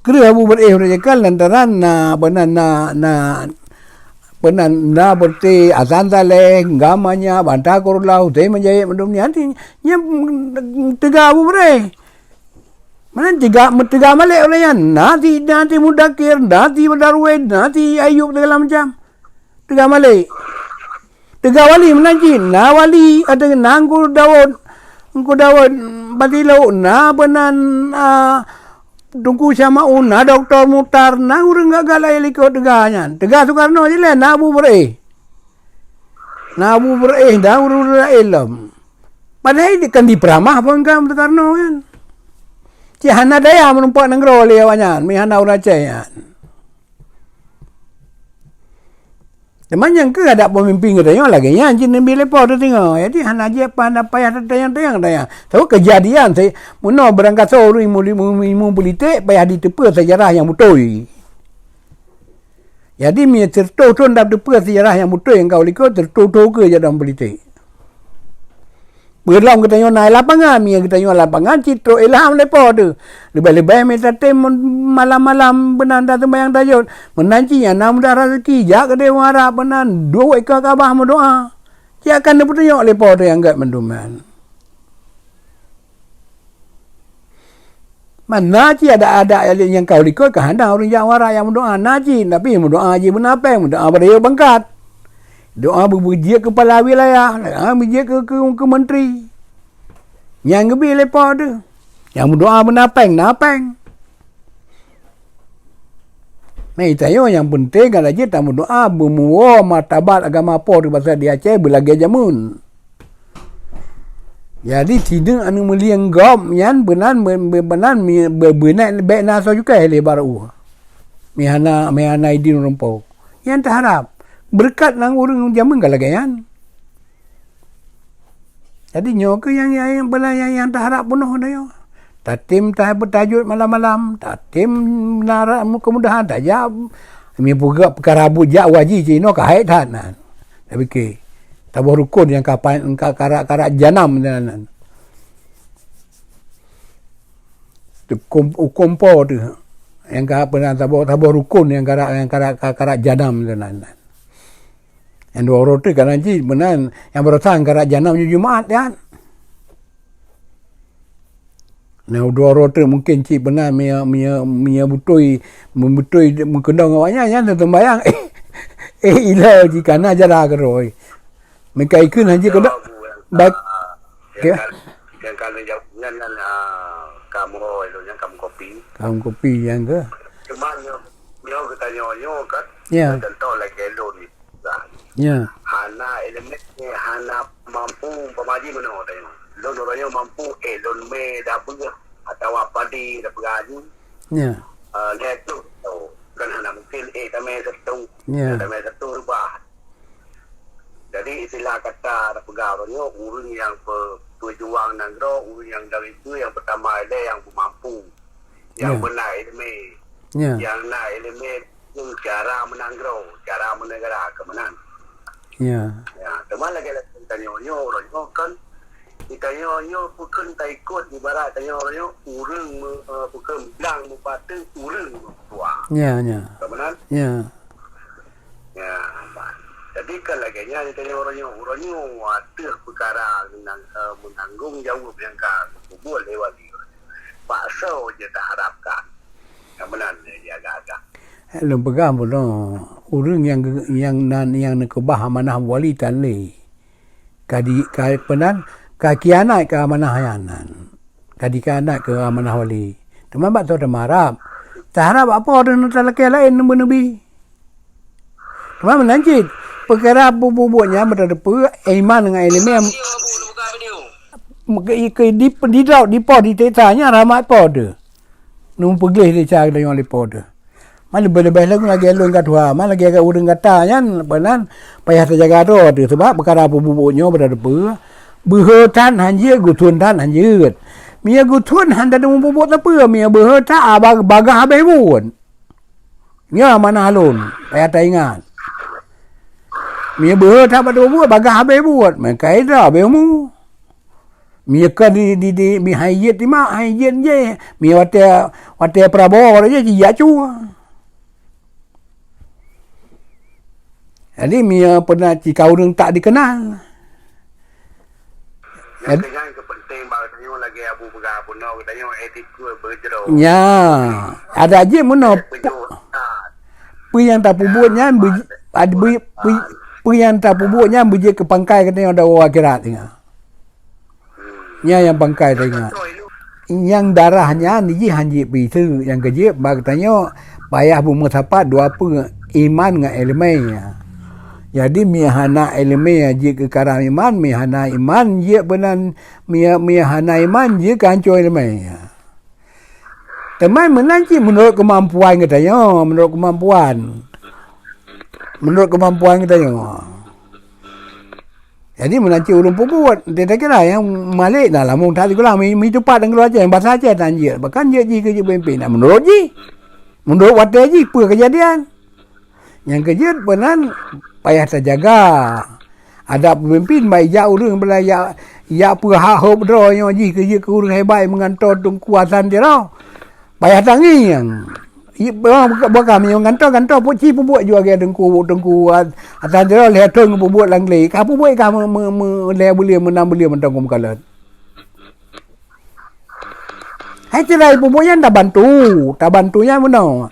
kreueh Abu Beureu'éh ureuëng jikheun lantaran na peunan, na, na peunan, na beureuti Hasan Saleh, Gam Manyang, Banta Kurla, Hussein Manjait, mandum nyan, nyan teuga Abu Beureu'éh. Meunan teuga, meuteuga malek ureuëng nyan, na si, na si Mudakir, na si Darwin, na si Ayub, segala macam. Teuga malek. Teuga wali meunan cit, na wali, ada na Teungku Daud, Teungku Daud Batilo, na peunan, ah, Teungku Syama'un, na Doktor Mukhtar, na ureuëng gagah laén likot teuga nyan. Teuga Soekarno jih lé, na Abu Beureu'eh. Na Abu Beureu'eh, na ureuëng-ureuëng laén lom. Padahai di-, kan dipeuramah pun kan Soekarno kan. Cit hana daya meureumpok nanggroe lé awaknyan, meuhana ureuëng Aceh nyan. Teuma nyang keuh adak peumimpin geutanyoe lagée nyan cit neubi lé po teuh singoh. Jadi hana jeuet hana payah tatanyong-tanyong tanya. Sabab keujadian se-, meunoe beurangkasoe ureuëng ilmu, ilmu, ilmu politik payah jiteupeue seujarah nyang beutôi. Jadi meunyoe sireutoh thon tateupeue seujarah nyang beutôi nyang ka u likot, sireutoh thon keuh jak dalam politik. Peulom geutanyoe na lapangan, meunyoe geutanyoe lapangan cit trok ilham lé po teuh. Leubeh-leubeh mita tem malam-malam beunan taseumbahyang tahajud. Meunan cit nyang na mudah raseuki, jak keudeh u Arab beunan, duek ika Ka'bah meudoá. Cit akan neupeutunyok lé po teuh nyang gét mandum nyan. Mana cit adak-adak nyang ka u likot ka hana ureuëng jak u Arab nyang meudoá, na cit, tapi meudoá jih beuna péng, meudoá beurayek bangkat. Doá beubeujeuet keu kepala wilayah, doá beujeuet keu, keu, keu menteri. Nyang geubi lé po teuh. Nyang meudoá beuna péng, na péng. Meutanyoe nyang peunteng adalah jeuet tameudoá beumuwoe martabat agama po teuh basa di Aceh beulagée jameun. Jadi sineuk aneuëk meulieng gob nyan beunan, beunan beuneuk bék na soe cukai lé baroe. Meuhana, meuhana idin ureuëng po. Nyan taharab. Beureukat nang ureuëng jameun ka lagée nyan. Jadi nyoe keuh nyang, nyang, nyang, nyang taharab bunoe nyoe. Tatem tahajud malam-malam, tatem na keumudahan, tajak. Meunyoe peugah peukara buet jak u haji cit inoe ka hék that nan. Tapike, saboh rukon nyang ka pa-, ka karak-karak janam nan. Huköm, huköm po teuh nyang ka peuna saboh, saboh rukon nyang karak, nyang karak, ka karak janam nan. Nyang dua uroe teuk ka na cit meunan, nyang baroesa nyang karak janam nyoe Jumat nyan. Nah, dua uroe teuk mungken cit meunan meunyoe, meunyoe, meunyoe beutôi, beutôi meukeunong awaknyan, nyan teuseumbayang. Eh, ilée jih ka na jara keudroe. Meuka ikheun hanjeuet keudroe. Baik. Nyang ka, nyang ka neujaweueb nyan, nyan, ah, kamoe lôn nyan kamoe kopi. Kamoe kopi nyang ke? Cuma nyoe, nyoe geutanyoe nyoe kan, ya, contoh lagée lôn ni. Ya. Hana iéleumé, hana mampu, umpama jih meunoe tanyoe. Lôn uroe nyoe mampu, eh, lôn mé dabeuh atawa padi dapeugah jih. Ya. Ah, lhée ploh, oh, kan hana mungken, eh, tamé satu. Ya. Tamé satu rubah. Jadi istilah kata tapeugah uroe nyoe, ureuëng nyang pe-, peujuang nanggroe, ureuëng nyang dari keue nyang peutama ilée nyang beumampu. Nyang, ya, beuna iéleumé. Ya. Nyang na iéleumé cara meunanggroe, cara meunegara keu meunan. Ya. Ya, teuma lagée-lagée tanyoe nyoe, uroe nyoe kan, tanyoe nyoe peukheun taikot ibarat tanyoe uroe nyoe ureuëng me-, eh, peukheun blang meupateue ureuëng meukeudua. Ya, ya. Keu meunan? Ya. Ya, bah. Jadi kan lagée nyan tanyoe uroe nyoe, uroe nyoe ateueh peukara nang, eh, meunanggong jaweueb nyang ka geubuet lé wali. Paksa je taharapkan. Nyang meunan lé agak-agak. Lôn peugah bunoe, ureuëng nyang geu-, nyang nan nyang neukeubah amanah wali tan lé. Ka di, ka peunan, ka khianat keu amanah nyan nan. Ka dikhianat keu amanah wali. Teuma bak toh taharab. Taharab bak po teuh talakée laén beuneubri. Teuma meunan cit, peukara buet-buet nyan beuteupeue iman ngon iéleumé. Meuke-, ke di, di, di, di po di tesa nyan rahmat po teuh. Neupeugleh desya geutanyoe lé po teuh. Man leubeh-leubeh lom lagée lôn ka tuha, man lagée ureuëng gata nyan, apa nan, payah tajaga droe teuh, sabab peukara peubuet nyoe beuteupeue. Beuhe that hanjeuet, geuthon that hanjeuet. Meunyoe geuthon hana teuma peubuet sapeue, meunyoe beuhe that, ah, ba-, bagaih habéh buet. Nyoe amanah lôn, payah taingat. Meunyoe beuhe that bak teuma buet, bagaih habéh buet, meukai droe habéh umu. Meunyoe ka di, di, di, mi hai jeuet timak, hai jeuet jeh. Meunyoe watée, watée Prabowo watée jih, jijak cue. Jadi, meunyoe peureunah cit ka ureuëng tak dikenal. Nyang keu nyan keu penting bak geutanyoe lagée Abu peugah bunoe, geutanyoe attitude beujroh. Nya, ada jih meunoe. Peue nyang tapeubuet nyan, beu-, ad-, beu-, beu-, peue nyang tapeubuet nyan beujeuet keu pangkai geutanyoe di akhirat singoh. Nyan nyang pangkai teuingat. nyang darah nyan jih han jeuet peuiseuk, nyang keujeuet bak geutanyoe payah beumeusapat dua peue, iman ngon ileumèe. Jadi, meuhana ileumèe jeuet keu karam iman, meuhana iman jeuet beunan, meuhana iman jeuet keu hanco ileumèe. Teuma meunan cit meunurot keumampuan geutanyoe, meunurot keumampuan. Meunurot keumampuan geutanyoe. Jadi, meunan cit ureuëng peubuet, dia tak kira yang malik dah lama tak sekolah, mi, mi tupat dan keluar je, bahasa Aceh tak anjir. Bahkan dia ji ke ji pemimpin. Nah, menurut ji, menurut watèe ji, apa kejadian? Nyang keujeuet meunan payah tajaga. Adak peumimpin bak ijak ureuëng bela yak, yak peuhah hop droe nyoe jih keujeuet keu ureuëng hebat meugantoe Teungku Hasan Tiro. Payah tangieng. Buka, buka meunyoe gantoe, gantoe pun ci peubuet jua gaya Teungku, Teungku Hasan Tiro lhèe thon peubuet lam glé. Ka peubuet ka me, me, me, lhèe buleuen, meunam buleuen mantong keu meukalon. Hai cerai peubuet nyan tabantu, tabantu nyan meunoe.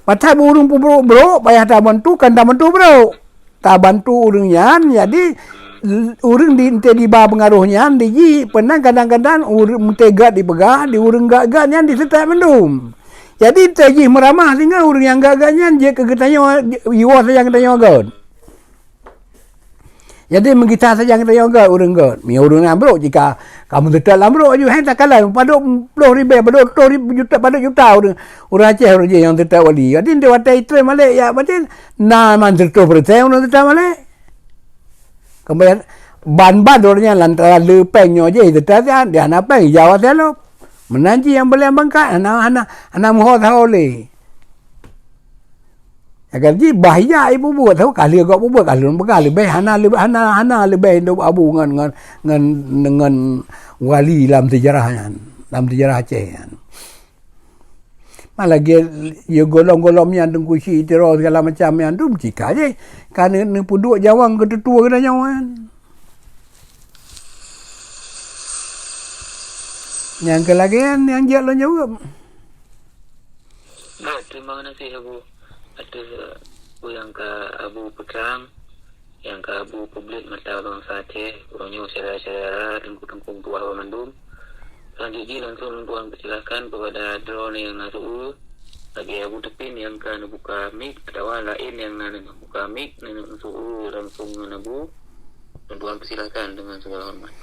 Pasal ureuëng peubrok-brok payah tabantu, kan tabantu brok. Tabantu ureuëng nyan, jadi ureuëng di ente diba peungaroh nyan diji peunan kadang-kadang ureuëng meutegat dipeugah di ureuëng gak-gak nyan diseutôt mandum. Jadi ente jih meuramah singoh ureuëng nyang gak-gak nyan jeuet keu geutanyoe, iwoh sajan geutanyoe gét. Jadi meugisa sajan geutanyoe gét ureuëng gét. Mi ureuëng nyang brok jika kamu seutôt lam brok aju hai takalon padub ploh ribèe, padub ploh ribu juta, padub juta ureuëng, ureuëng Aceh ureuëng jih nyang seutôt wali. Jadi ente watèe itré malek ya batin na man seratus persen ureuëng seutôt malek. Kemudian ban-ban ureuëng nyan lantaran le péng nyoe jih seutôt dia hana péng ijawab sialop. Meunan cit nyang boleh bangkat hana hana hana meuho saho lé. Agar jih bahya ibu buet tu kali gok bubuet kali peugah leubeh hana leubeh hana hana leubeh dok abu ngon ngon ngon ngon wali lam sejarah nyan, lam sejarah Aceh nyan. Malah ge ye golom-golom nyan Teungku Chik Tiro segala macam nyan tu meucika je. Ka ne, ne peuduek jawang keu tutua keu nyoe kan. Nyang keu lagèe nyan nyang jeuet lôn jaweueb. Baik, terima kasih Abu atas apa yang ka Abu peterang, yang ka Abu publik mata bansa Aceh, uroe nyoe syedara-syedara, teungku-teungku tuha mandum. Lanjut ji langsung lôn tuan persilakan kepada droeneuh nyang na seueu, lagèe Abu Tepin nyang ka neubuka mik atawa laén nyang na neubuka mik, neuneuk seueu langsung ngon Abu. Tuan persilakan dengan segala hormat.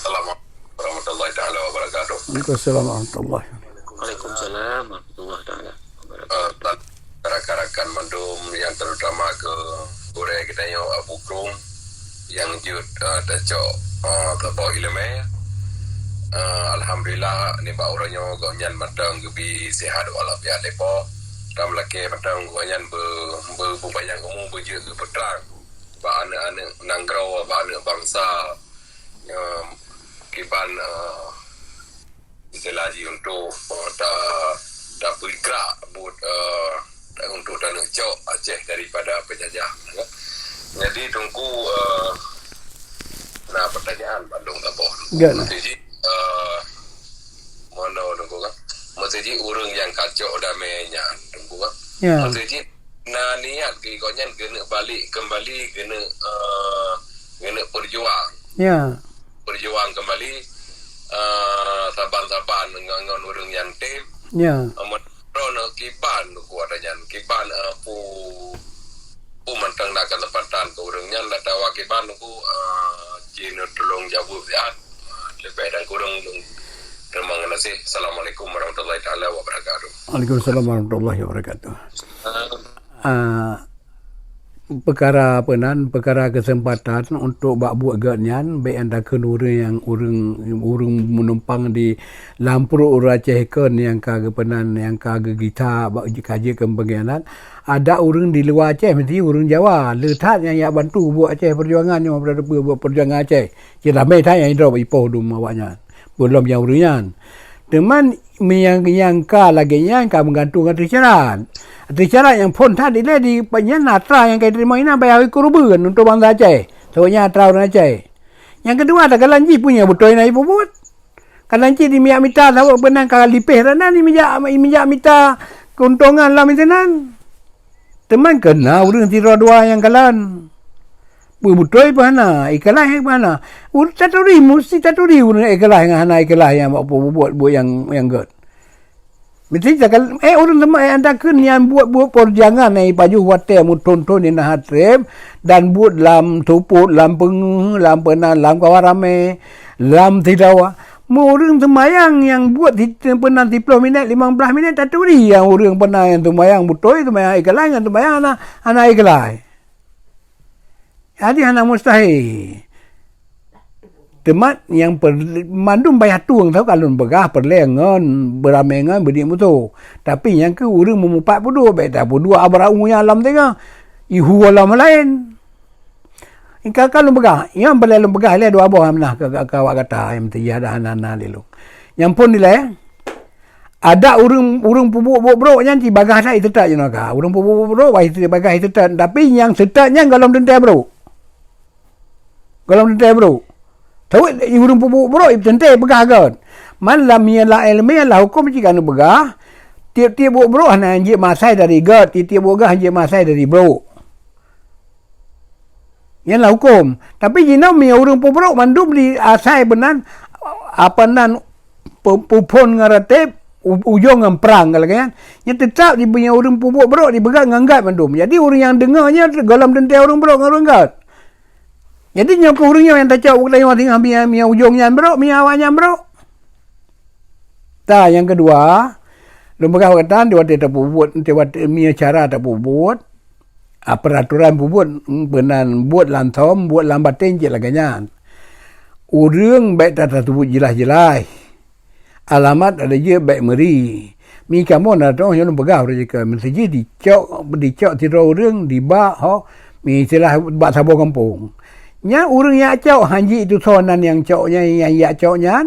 Assalamualaikum warahmatullahi taala wabarakatuh. Waalaikumsalam warahmatullahi wabarakatuh. Waalaikumsalam warahmatullahi taala wabarakatuh. Eh, rakan-rakan mandum yang terutama ke gurèe geutanyoe Abu Krum nyang jeuet, eh, tacok, eh, keu boh ileumèe. Eh, alhamdulillah nibak uroe nyoe gobnyan mantong geubi sihat walafiat lé Po. Tam lakèe mantong gobnyan beu, beu, beupanyang umu beujeuet geupeutrang bak aneuk-aneuk nanggroe, bak aneuk bansa. Eh, kiban, eh, istilah jih untuk, eh, ta, tapeugrak buet, eh, untuk taneuk cok Aceh daripada penjajah. Jadi Teungku, eh, na pertanyaan bandum saboh. Enggak lah. Mesti ji, eh, mana Teungku kan? Mesti ji ureueng nyang kacok damai nyan Teungku kan? Ya. Mesti ji na niat keu gobnyan keuneuk balik kembali keuneuk, eh, keuneuk perjuang. Ya. Perjuang kembali, eh, saban-saban ngon, ngon ureueng nyang tem. Ya. Amat droeneuh kiban ku ada nyan, kiban, eh, pu, pu mantong na kesempatan ke ureueng nyan, dak tawa kiban ku, eh, jinoe tulung jaweueb siat. Eh, leubeh dan kureueng lôn terima kasih. Assalamualaikum warahmatullahi taala wabarakatuh. Waalaikumsalam warahmatullahi wabarakatuh. Eh, Ah, peukara apa nan, peukara keuseumpatan untuk bak buet gét nyan, bèk nyang takheun ureueng nyang ureueng, ureueng meunumpang di lam pruet ureueng Aceh kon nyang ka geupeunan, nyang ka geugisa bak ka jeuet keu peungkhianat. Adak ureueng di luwa Aceh meusti ureueng Jawa, le that nyang jak bantu buet Aceh peujuangan nyoe, buet peujuangan Aceh. Cit ramé that nyang jidrob ipoh dum awaknyan. Peulom nyang ureueng nyan. Teuma meunyo nyang ka lagèe nyan ka meugantung ateueh syarat. Ateueh syarat nyang phôn that dilèe di nyan atra nyang ka jiteurimong inan bayar keureubeuen untuk bansa Aceh. Sabab nyan atra ureueng Aceh. Nyang keudua, takalon jih peue nyang beutôi na jipeubuet. Kadang cit jimijak mita sabab peue nan ka lipéh ran nan jimijak, jimijak mita keuntongan lam sinan. Teuma keuna ureueng sidroe dua nyang kalon. Beutôi pih hana, ikhlaih pih hana. Taturi, meusti taturi ureuëng ikhlaih ngon hana ikhlaih nyang bak buet-buet nyang, nyang gét. Meusti takal, eh, ureuëng teuma, eh, antakeun nyang buet-buet peujangan, eh, pajoh watée meuthon-thon di na treb dan buet lam seupôt, lam peungeuh, lam peunan, lam kawan ramé, lam sidawa. Meu ureuëng seumayang nyang buet si-, peunan siploh minét, limong blaih minét, taturi nyang ureuëng peunan nyang seumayang beutôi, seumayang ikhlaih ngon seumayang hana, hana ikhlaih. Jadi hana mustahil. Teuma nyang per-, mandum payah tueng tau ka lôn peugah peureulée ngon beuramé ngon beudit musoh. Tapi nyang keu ureuëng meumupat peuduek, bék tapeuduek abra umu nyang lom teungoh. Ihu lom laén. Ka, ka lôn peugah, nyang peureulée lôn peugah lé dua boh amanah ka, ka, ka awak gata nyang meuteujah dah hana-hana lé lôn. Nyang phon dilée, adak ureuëng, ureuëng peubuet buet brok nyan cit bagaih that iseutôt jinoe ka. Ureuëng peubuet buet brok bagaih iseutôt, tapi nyang seutôt nyan gohlom teuntée brok. Gohlom teuntée brok. Tawet ureuëng peubuet brok teuntée peugah gét. Man lam mia la iéleumé la huköm cit ka neupeugah, tieb-tieb buet brok hana jeuet meuasai dari gét, tieb-tieb buet gét hana jeuet meuasai dari brok. Nyan lah huköm. Tapi jinoe meunyoe ureuëng peubrok mandum di asai beunan, apa nan, pu-, puphon ngon rateb, u-, ujong ngon prang, ka lagée nyan. Nyan teutap di meunyoe ureuëng peubuet brok dipeugah ngon gét mandum. Jadi ureuëng nyang deungoe nyan gohlom teuntée ureuëng brok ngon ureuëng gét. Jadi nyoe keuh ureuëng nyoe nyang tacok buet tanyoe singoh mia, mia ujong nyan brok, mia awak nyan brok. Ta nyang keudua, lôn peugah bak gata, di watée tapeubuet, di watée mia cara tapeubuet, a, peuratoran peubuet, beunan buet lam thom, buet lam batén cit lagée nyan. Ureuëng bék ta-, tateubuet jeulaih-jeulaih. Alamat ada jeuet bék meuri. Mi kamoe na teuh nyoe lôn peugah ureuëng jikeu, meuseujih dicok, dicok sidroe ureuëng, dibak ho, mi istilah bak saboh gampông. Nyan ureuëng jak cok, han jeuet tusoe nan nyang cok nyan, nyang jak cok nyan,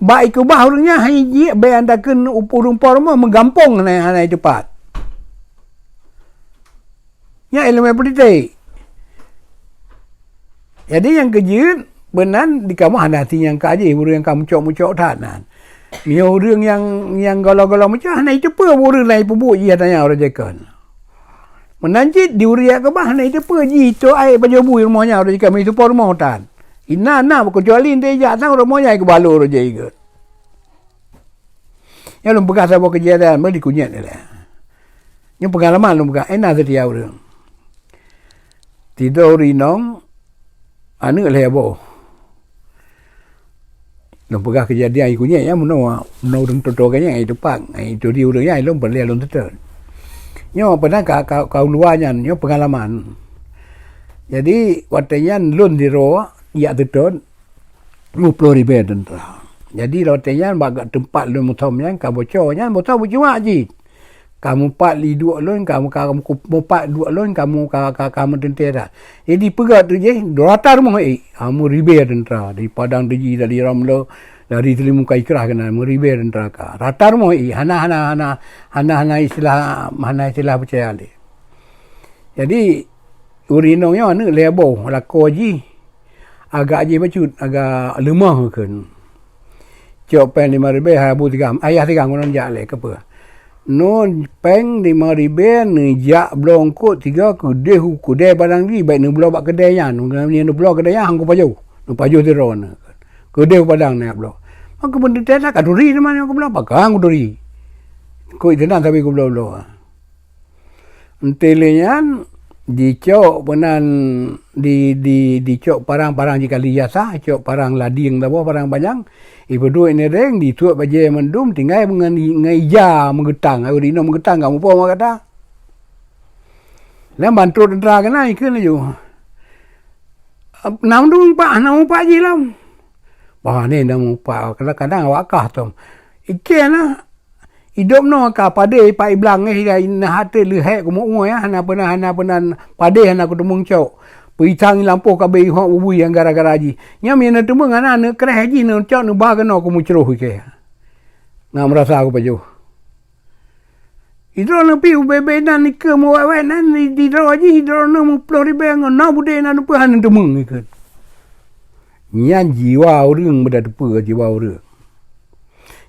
bak ikeubah ureuëng nyan han jeuet bék antakeun ureuëng po rumoh meugampông hana, hana teupat. Nyan iéleumé politik. Jadi nyang keujeuet beunan di kamoe hana si nyang ka jih ureuëng nyang ka mucok-mucok that nan. Meunyoe ureuëng nyang, nyang golo-golo mucok hana iteupeue ureuëng laén peubuet jih tanya ureuëng jikeu. Meunan cit di ureuëng jak keubah hana iteupeue jih toe aé pajoh bui rumoh nyan ureuëng jikeu meutupo rumoh tan. Ina na keucuali nte jak sang rumoh nyan ikeubalo ureuëng jikeu. Nyang lôn peugah saboh keujadian, meunan dikunyét ilée. Nyoe peungalaman lôn peugah, eh, na seutia ureuëng. Tido rinong, aneuëk lhée boh. Lôn peugah keujadian ikunyét nyan, meunoe, meunoe ureuëng tutoe keu nyan, ai teupak, ai turi ureuëng nyan, lôn peureulée lôn seutôt. Nyoe pernah ka, ka, ka uluwa nyan, nyoe peungalaman. Jadi, watée nyan lôn sidroe, jak seutôt, muplôh ribée teuntra. Jadi, lôn watée nyan bak teumpat lôn meusom nyan ka bocor nyan, bocor beucuak jih. Ka mupat li duek lôn, ka, ka mupat duek lôn, ka mu-, ka, ka, ka meuteuntée that. Jadi, peugah tu jih, dua rata rumoh ék. Ha, meuribée teuntra. Dari Padang Teji, dari Ramle, dari Teulimukai Krah keunan, meuribée teuntra ka. Rata rumoh ék. Hana, hana, hana, hana, hana istilah, hana istilah peucaya lé. Jadi, ureuëng inong nyoe aneuëk lhée boh, lakoe jih agak jih bacut, agak leumah kheun. Cok péng lima ribée, hai abu tigam, ayah tigam, keunan jak lé, keupeue? Non péng lima ribée, neujak bloe eungkôt tiga, keudeh u keudè padang jih, bék neubloe bak keudè nyan, neubloe keudè nyan, han kupajoh, neupajoh sidroe nyoe. Keudeh u padang neujak bloe. Maka beuneuteuk that ka turi teuma nyoe keubloe, pakon kuturi. Kok itu nan sabe keubloe-bloe. Enteuk lé nyan, jicok peunan di, di, dicok parang-parang jikali jasa, cok parang lading saboh, parang panyang, ipeuduek nireng, disuet bajée mandum, tinggai ngon, ngon ija meugeutang, ureuëng inong meugeutang, ka muphom awak gata. Lam bantrok teuntra keunan, ikheun laju. Na mandum mupat, na mupat jih lom. Bah, ni na mupat, kadang-kadang awak kah tom. Ikheun lah, Idop noe ka padé pat iblang, eh, na hate leuhek keumu-ue, hana peunan, hana peunan padé hana kuteumeung cok. Peuisang lampôh ka bei hok bubui nyang gara-gara jih. Nyan meunyoe neuteumeung hana, neukreh jih neucok neuba keunoe keu meucroh ikei. Ngat meurasa kupajoh. Idroe neupi ubé-bé nan ikeu meuwét-wét nan di, di droe jih, idroe neuh muplôh ribée ngon na budé nan neupeu hana neuteumeung ikeu. Nyan jiwa ureuëng beuda teupeue jiwa ureuëng.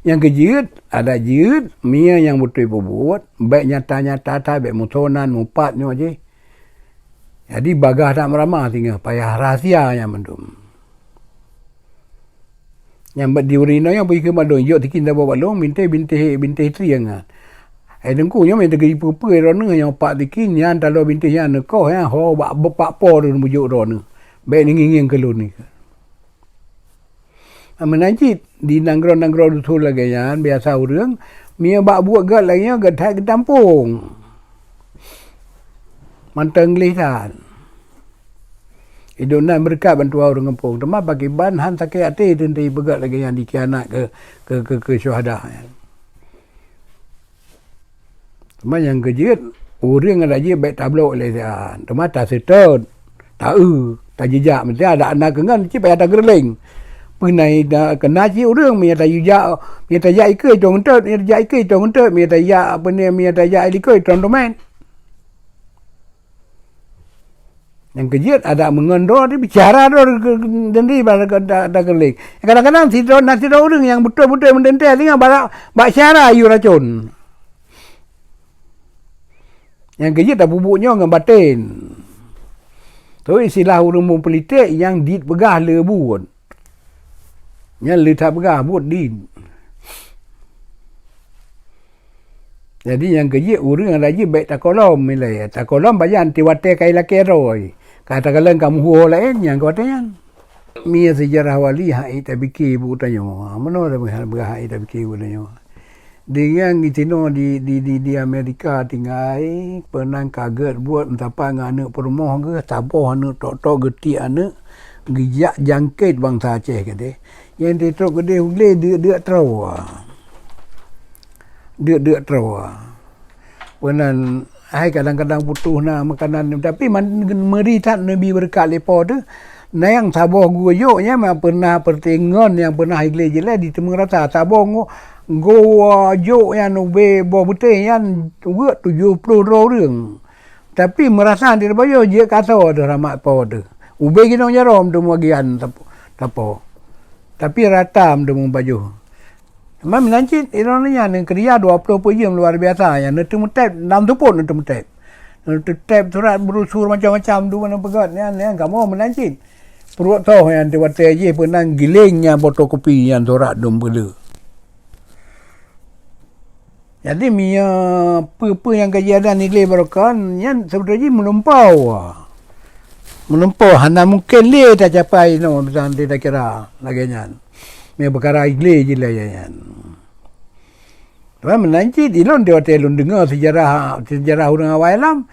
Nyang keujeuet, adak jeuet, meunyoe nyang beutôi peubuet, bék nyata-nyata that, bék musonan mupat nyoe jih. Jadi bagaih that meuramah singoh, payah rahsia nyan mandum. Nyang bak di ureuëng inong nyan bukon mandum, jok tikin saboh bak lôn, bintéh, bintéh, bintéh triangle. Hai Teungku, nyoe meuteugee peue-peue droeneueh nyang pat tikin nyan, taloe bintéh nyan neukoh nyan, ho bak, bak po droeneueh bujok droeneueh. Bék neungieng-ngieng keu lôn ni. Meunan cit di nanggroe-nanggroe dusun lagée nyan, biasa ureuëng, meunyoe bak buet gét lagée nyoe, gét that geutampong. Mantong gleh that. Idong nan beureukat bantuan ureuëng gampông, teuma pakriban han sakét até teuntée peugét lagée nyan dikhianat keu, keu, keu, keu syuhada nyan. Teuma nyang keujeuet, ureuëng nyang rajin bék tablok lé siat. Teuma taseutôt, ta-eu, tajijak. Meusti adak na keungon cit payah tageureuléng. Peue na ida keuna cit ureuëng, meunyoe tajijak, meunyoe tajak ikeue itong eunteut, meunyoe tajak ikeue itong eunteut, meunyoe tajak apa ni, meunyoe tajak likot itong domen. Nyang keujeuet adak meungon droe teuh, bicara droe teuh, teuntée bak da-, da-, dakeuleng. Kadang-kadang sidroe, na sidroe ureuëng nyang beutôi-beutôi meudentée singoh bak, bak syara yue racon. Nyang keujeuet tapeubuet nyoe ngon baten. Tu istilah ureuëng meupolitik nyang dit peugah le buet. Nyan le that peugah buet dit. Jadi nyang keujeuet ureuëng nyang rajin bék takalon ilée. Takalon pajan, ti watée ka ilakée droe. Ka takalon ka meuhue laén, nyang ka watée nyan. Meunyoe seujarah wali han ék tapike buet tanyoe. Meunoe tapeugah han ék tapike buet tanyoe. Deungon geucinoe di, di, di, di Amerika tinggai, peunan ka gét buet meusapat ngon aneuëk peurumoh geuh, saboh aneuëk tok-tok geutiek aneuëk, geujak jangket bansa Aceh keudeh. Nyang titrok keudeh u glé deuk-deuk troe. Deuk-deuk troe. Peunan hai kadang-kadang putôh na makanan, tapi man-, meuri that neubi beureukat lé Po teuh. Na nyang saboh gujok nyan ma-, pernah peureutée ngon nyang pernah i glé jilée diteumé rasa. Saboh ngo-, gujok nyan ubé boh beutéh nyan weuek tujoh ploh droe ureuëng. Tapi meurasa di Rabayoe jeuet ka asoe teuh rahmat Po teuh. Ubé ginong jaroe teuma bagian tapo-, tapo. Tapi rata teuma pajoh. Teuma meunan cit, inong nyan keurija dua ploh peuet jeuem luar biasa nyan, neuteumeutéb, lam seupôt neuteumeutéb. Neuteumeutéb surat brosur macam-macam, dum neupeugét nyan, nyan kamoe meunan cit. Pruet toh nyan, watée jih peunan giléng nyan fotokopi nyan surat dum peue. Jadi, meunyoe peue-peue nyang ka jiadan di glé barokon, nyan seubeutôi jih meulumpoe. Meulumpoe, hana mungken lé tacapai inoe, misal lé takira lagée nyan. Meunyoe peukara i glé jih lagée nyan. Teuma meunan cit, ilôn di watée lôn deungoe seujarah, seujarah ureuëng awai lam,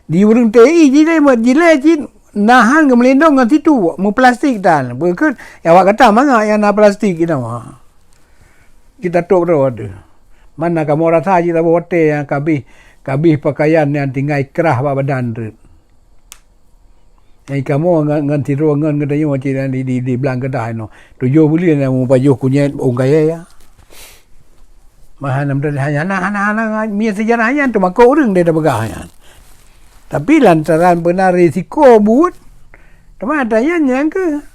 di ureuëng T I jilée, jilée cit, na han geumeulindong ngon situek, meuplastik tan. Beukeuet, awak gata mangat nyang na plastik inoe. Kita tok droe teuh. Mana kamoe rasa cit saboh watée nyang kabéh, kabéh peukayan nyang tinggai krah bak badan treuk. Nyang kamoe ngon, ngon sidroe ngon geutanyoe cit di, di, di blang keudah inoe. Tujoh buleuen nyang meupajoh kunyét ôn kayée ya. Mah hana, hana, hana, hana, hana, mie seujarah nyan teumakot ureuëng deh tapeugah nyan. Tapi lantaran beuna risiko buet, teuma ata nyan nyang keu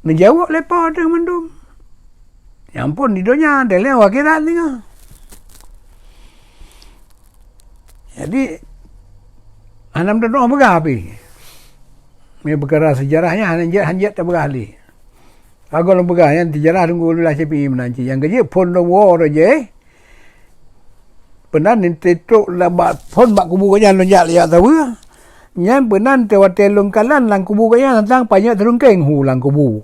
neujaweueb lé Po teuh mandum. Nyang phon di donya, dan lé akhirat singoh. Jadi, hana meututoe peugah pih. Meunyoe peukara seujarah nyan hana jeuet, hana jeuet tapeugah lé. Agoe lôn peugah nyan seujarah Teungku Abdullah Syafi'i meunan cit. Nyang keujeuet phon lôn woe roh jih, peunan neuteutôk lam bak phon bak kubu gobnyan lôn jak lé jak saweue. Nyan peunan teuwatée lôn kalon lam kubu gobnyan, sang panyöt teurungkeng hu lam kubu.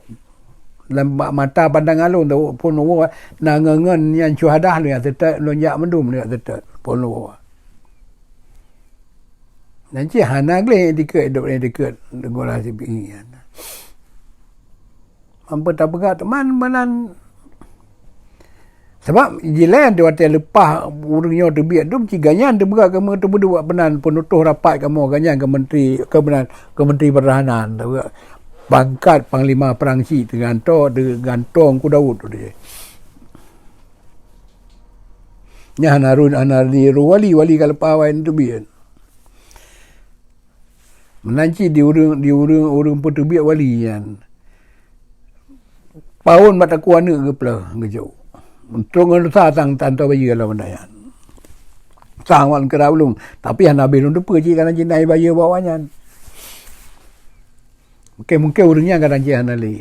Lam bak mata pandang alon tu phon woe na ngon-ngon nyan syuhada lôn jak seutôt, lôn jak mandum lôn jak seutôt phon woe. Nyan cit hana gleh dikeue, dok dikeue gula sipi nyan. Mampu tapeugah teuma meunan. Sabab jilée di watée leupah ureuëng nyoe teubiet dum, cit gobnyan teupeugah kamoe teupeuduek peunan peunutoh rapat kamoe gobnyan keu menteri, keu meunan, keu menteri pertahanan, pangkat panglima perang cit teuganto-, teugantong ku Daud tu dia. Nyan hana run, hana di roh wali, wali ka leupah awai teubiet. Meunan cit di ureuëng, di ureuëng, ureuëng peuteubiet wali nyan. Paon bak takue aneuëk geupleuh geujok. Trok ngon lusa sang tanto bayeue lam banda nyan. Sang wan keurah ulông, tapi hana habéh lôn teupeue cit kana jih na bayeue bak awaknyan. Mungkin-mungkin ureuëng nyan kadang jih hana lé.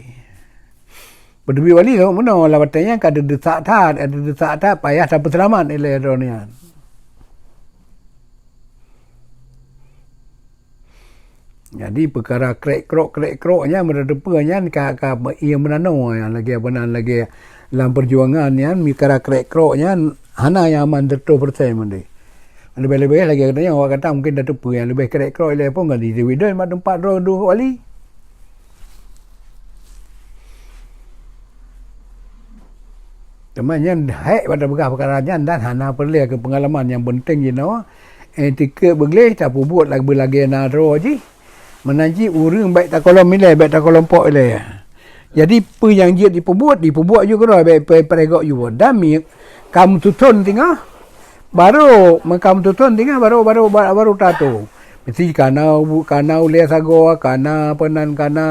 Peuteubiet wali tu meunoe, lam watée nyan ka deudeusak that, ka deudeusak that, payah tapeuseulamat ilée droe nyan. Jadi peukara krek-krok, krek-krok nyan meureuteupeu nyan ka, ka ié meunanoe nyan lagée beunan lagée lam peujuangan nyan, peukara krek-krok nyan hana nyang aman seratus persen mandeh. Leubeh-leubeh lagée geutanyoe awak gata mungken tateupeue nyang leubeh krek-krok ilée phon ngon di Sweden mat teumpat droe duek wali. Teuma nyan hék bak tapeugah peukara nyan dan hana peureulée keu peungalaman nyang peunteng jinoe. Etikeuet beugleh tapeubuet lagée lagée na droe jih. Meunan cit ureuëng bék takalon ilée, bék takalon pok ilée. Jadi peue nyang jeuet jipeubuet, jipeubuet ju keudroe bék pe- peurégok ju. Dan mi kam tuton tingah, baru meukam tuton tingah baru baru baru tato. Mesti kana kana ulée sagoe, kana peunan kana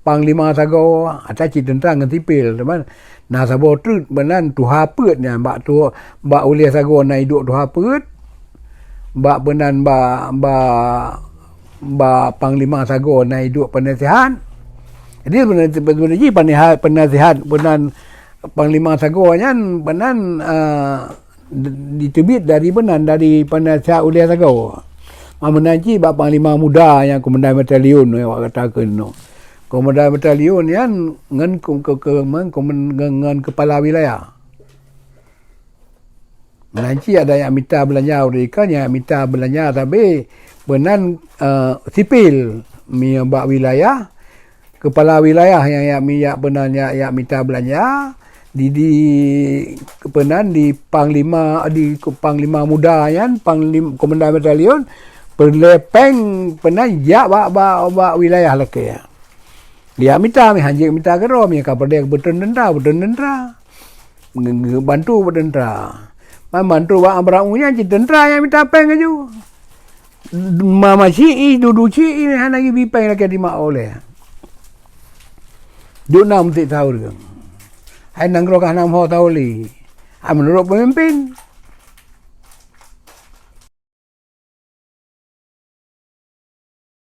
panglima sagoe, ata cit teuntang ngon sipil teuma. Na saboh treuk meunan tuha peuet nyan bak tu, bak ulée sagoe na iduek tuha peuet, bak peunan bak bak bak panglima sagoe na iduek peunasihat. Jadi sebenarnya jih peunasihat, peunasihat peunan panglima sagoe nyan peunan uh, diteubiet dari peunan dari peunasihat ulée sagoe. Meunan cit bak panglima muda nyang komandan batalion awak kata keunoe. Komandan batalion nyan ngon ke, ke, ke, ngon, ngon, ngon kepala wilayah. Meunan cit ada nyang mita beulanja ureuëng ikan, nyang mita beulanja sabe peunan uh, sipil mi bak wilayah, kepala wilayah nyang yak mi yak peunan yak, yak mita beulanja di di peunan di panglima di panglima muda nyan panglim, komandan batalion peulepeng peunan jak bak bak, bak wilayah lakée. Dia mita mi hanjeuet mita keudroe mi ka peureulée beutreun teuntara, beutreun teuntara. Nge- nge- bantu bak teuntara. Man bantu bak Abraham nyan cit teuntara nyang mita péng laju. Mama ci i dudu ci i hana gibi péng lagée dimak oleh. Duk na meutik sahur ke. Hai nanggroe ka hana meuho sahur lé. Hai meunurot pemimpin.